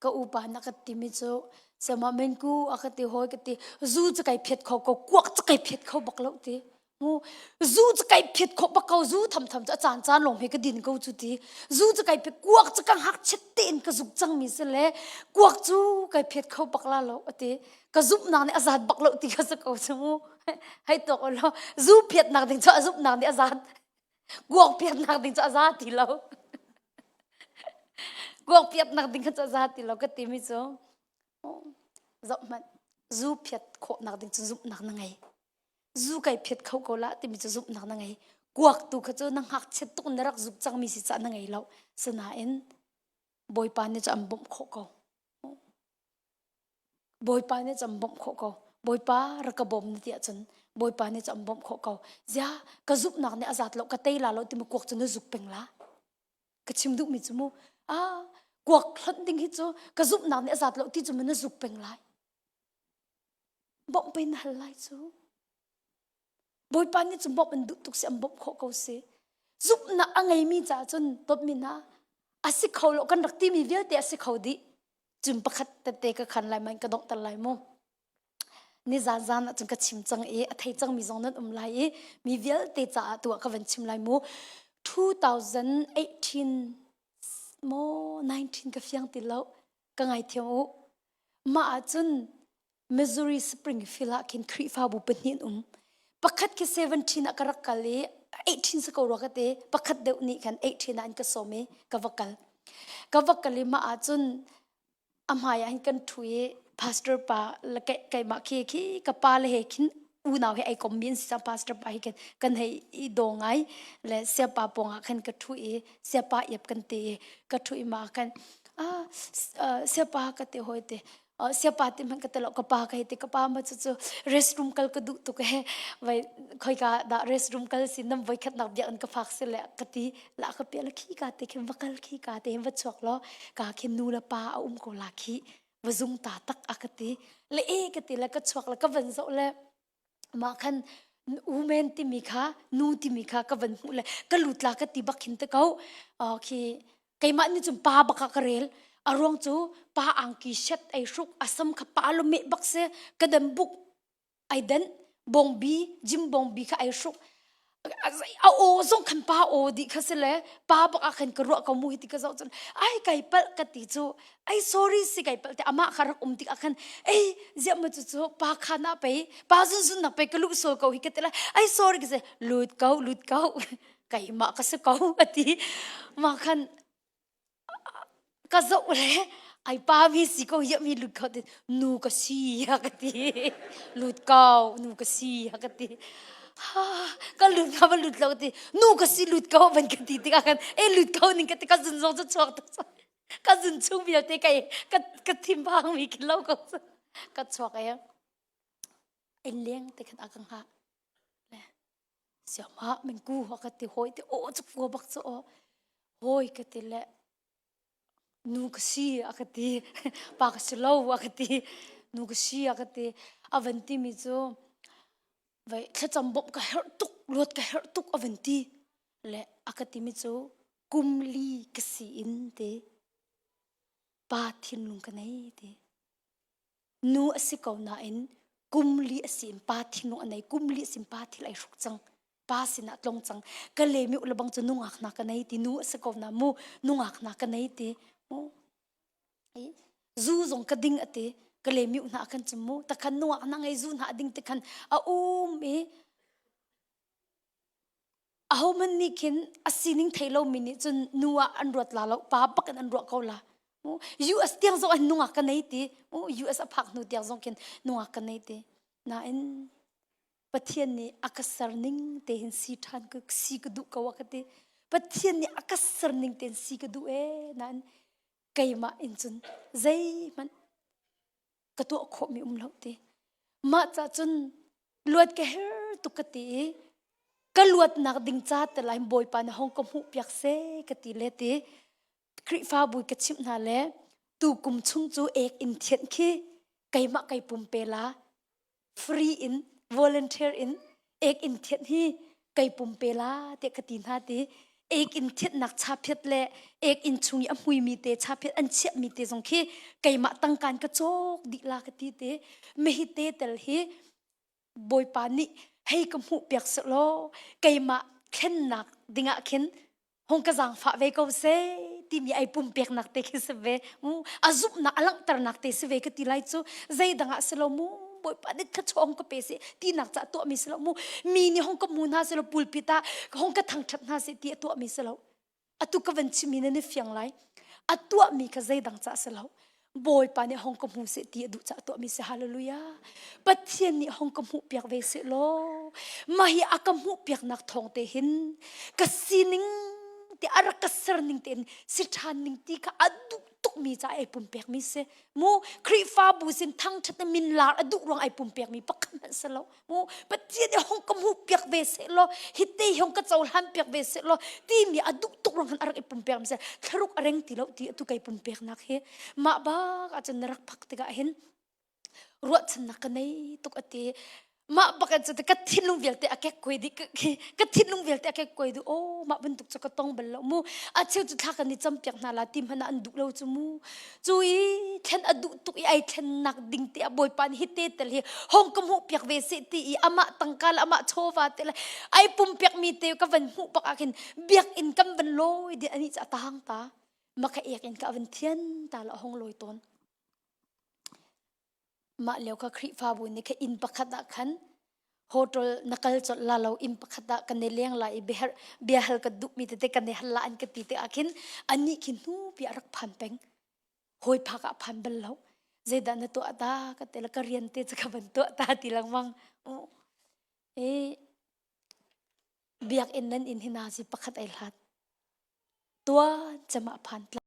Ka upa na ka timi cu sama menku a ka ti hawi ka ti zu cu kai phiat kho ko kuak cu kai phiat kho bak lo ti mu zu cu kai phiat kho bak ko zu tham tham cu a caan caan lawng he ka din ko cu ti zu cu kai phiat kuak cu ka hngak chet tein ka zuk cang mi si le kuak cu kai phiat kho bak la lo ati ka zumhnak nih a zat bak lo ti ka si ko cu mu hei tuak u law zu phiatnak ding cu a zumhnak nih a zat kuak phiatnak ding cu a za ti lo kuak phiatnak ding kha cu a za ti lo ka timi cu zoh hmanh zu phiat khawhnak ding cu zumhnak na ngei zu kai phiat kho ko la timi cu zumhnak na ngei kuak tu kha cu na ngakchiat tuk na rak zuk cangmi si cah na ngei lo sinain bawipa nih cu an bawmh khawh ko Bawipa nih cun bawmh khawh ko. Bawipa rak ka bawm na ti ahcun Bawipa nih cun bawmh khawh ko. Zia ka zumhnak nih a zat lo ka tei la lo timi kuak cu na zuk peng la. Ka chim duhmi cu mu ah kuak hlonh ding hi cu ka zumhnak nih a zat lo ti cu mu na zuk peng lai. Bawmh pei na hal lai cu. Bawipa nih cun bawmh an duh tuk si an bawmh khawh ko si. Zumhnak a ngeimi caah cun dawtmi hna a si kho lo kan rak timi vialte a si kho dih. Cun pakhat tete ka khan lai man ka donghter lai mu. Ni zan zan ah cun ka chim cang i a thei cangmi zong nan um lai i mi vialte caah tu ah ka van chim lai mu. 2018 maw 19 ka fiang ti lo ka ngaithiam u. Mah ahcun Missouri Springfield ah khin Khrihfabu pahnih an um. Pakhat khi 17 ah ka rak kal i 18 si ko rua ka ti. Pakhat deuh nih khan 18 ah an ka sawm i ka va kal. Ka va kal i mah ahcun a hmai ah hin kan ṭhu i pastor pa le keimah khi khi ka pa le he khin unau he ai kom mi an si cang pastor pa hi khin kan hei i daw ngai le siapa pawng ah khan ka ṭhu i siapa iap kan ti i ka ṭhu i mah ah khan. Ah siapa ka ti hoi te siapa ti hmanh ka ti lo ka pa ka hei ti ka pa ma cu cu restroom kal ka duh tuk he vai khoika dah restroom kal si nam voi khat nak biakinn ka phak si le ka ti la ka pia la khi ka te khin va kal khi ka te hin va chuak law ka khin nu le pa a um ko la khi va zung ta tak a ka ti le e ka ti le ka chuak le ka van zoh le mah khan women timi kha nu timi kha ka van hmuh le ka lut la ka ti bak khin te ko khi keimah nih cun pa bak ah ka rel a ruang cu pa angki shet ei hruk asam kha pa lo meh bak si ka dem buk ai den bongbi jim bongbi kha ai hruk a aw zong khan pa aw dih kha si le pa bak ah khan ka ruah ko mu hi ti ka zoh cun ai kai palh ka ti cu ai sorry si kai palh te amah kha rak um tik ah khan ei ziah ma cu cu pa kha na pei pa zun zun nak pei ka luh sual ko hi ka ti lai ai sorry ka si lut ko lut ko keimah ka si ko a ti mah khan ka zoh le ai pa mi si ko hiam hi lut kho ti nu ka si ha ka ti lut ko nu ka si ha ka ti ha ka lut ka va lut lo ti nu ka si lut ko van ka ti tikah khan e lut ko ning ka ti ka zun zong cu chuak tuk ka zun chung vialte kai ka ka thim phang mi khi lo ko ka chuak e in leng te khan a ka ngah le siama mingku ha ka ti hoi ti o chu ko bak chu o hoi ka ti le nu ka si a ka ti pa ka si lo a ka ti nu ka si a ka ti a van ti mi cu vai thlacam bawmh ka herh tuk luat ka herh tuk a van ti le a ka ti mi cu kum li ka si in ti pa thinlung ka nei ti Nu a si ko nain kum li a si in pa thinlung a nei kum li a si in pa thil ai hruk cang pa sinah tlong cang ka le mi ulabang cu nungak na ka nei ti nu a si ko na mu nungak na ka nei ti mu zu zong ka ding ati ka le mi hna khan chu mu takhan nungak na ngei zu hna ding te khan a um i Ahohmanh nih khin a sining thei lomi nih cun nu ah an ruat la lo, pa bak in an ruah ko la. US tiang zong an nungak ka nei ti. US a phak hnu tiang zong khin nungak ka nei ti. Nain Pathian nih a ka ser ning te hin si ṭhan ka si ka duh ko a ka ti. Pathian nih a ka ser ning tein si ka duh ee. Nain keimah in cun zeihmanh ka tuah khawhmi um lo ti mah ca cun luat ka her tuk ka ti i ka luatnak ding ca te lai bawipa na hong ka hmuh piak se ka ti le ti Khrihfabu ka chimh hna le tu kum chung cu ek in thianh khi keimah kai pumpe la free in volunteer in ek in thianh hi kai pumpe la te ka ti hna ti ek in thianhnak chaphiat le ek in chung i a hmuimi te chaphiat an chiahmi te zong khi keimah tangkaan ka cawk dih la ka ti te mehi te tel hi bawipa nih hei ka hmuh piak selaw keimah thlennak dingah khin hong ka zaangfah ve ko seh timi ai pumpeknak te khi si ve mu a zumhnak a langhternak te si ve ka ti lai cu zeidang ah si lo mu bawipa nih thluachuah hong ka pe seh tinak ca tuahmi si lo mu mi nih hong ka mu hna si lo pulpit ah hong ka thangṭhat hna seh ti a tuahmi si lo atu ka van chimmi nan i fiang lai a tuahmi kha zeidang ca si lo Bawipa nih hong ka hmu seh ti a duh caah tuahmi si hallelujah Pathian nih hong ka hmuh piak ve seh law mah hi a ka hmuh piaknak thawng te hin ka sining te a rak ka ser ning tein si ṭhan ning ti kha a duh tukmi ca ai pumpekmi si mu Khrihfabu sin thangṭhat na min lar a duh ruang ai pumpekmi pakhat hmanh si lo mu Pathian nih hong ka hmuh piak ve seh law hi te hong ka cohlan piak ve seh law timi a duh tuk ruang khan a rak i pumpek mi thlaruk a reng ti lo ti atu kai pumpek nak hi mah bak ahcun na rak phak tikah hin ruahchannak ka nei tuk ati mah bak an ka thinlung vialte a kek kuai dih ka thinlung vialte a kek kuai dih oh mah bantuk cu ka tong bal lo mu a cheu cu thla kan i cam piak hna la ti hmanh ah an duh lo cu mu Cu i thlen a duh tuk i ai thlennak ding te a bawipa nih hi te tel hi hong ka hmuh piak ve seh ti i amah tangka le amah chawva te le ai pum piak mi te ka van hmuh bak ah khin biakinn kan van lawi di ani cu a tang ta maka ek in ka van thian ta la hong lawi tawn Mah lio kha Khrihfabu nih kha inn pakhat ah khan hotel na kal colh la lo inn pakhat ah kan i leng lai i biaherh biahal ka duhmi tete kan i hal la an ka ti tikah khin anih khi hnupi a rak phan peng. Hawi phak ah phan bal lo. Zeidah na tuah ta ka ti le ka rian te cu ka van tuah ta ti lengmang. E biakinn nan inn hi nazi pakhat ai hlat. Tuan cem ah phan tla.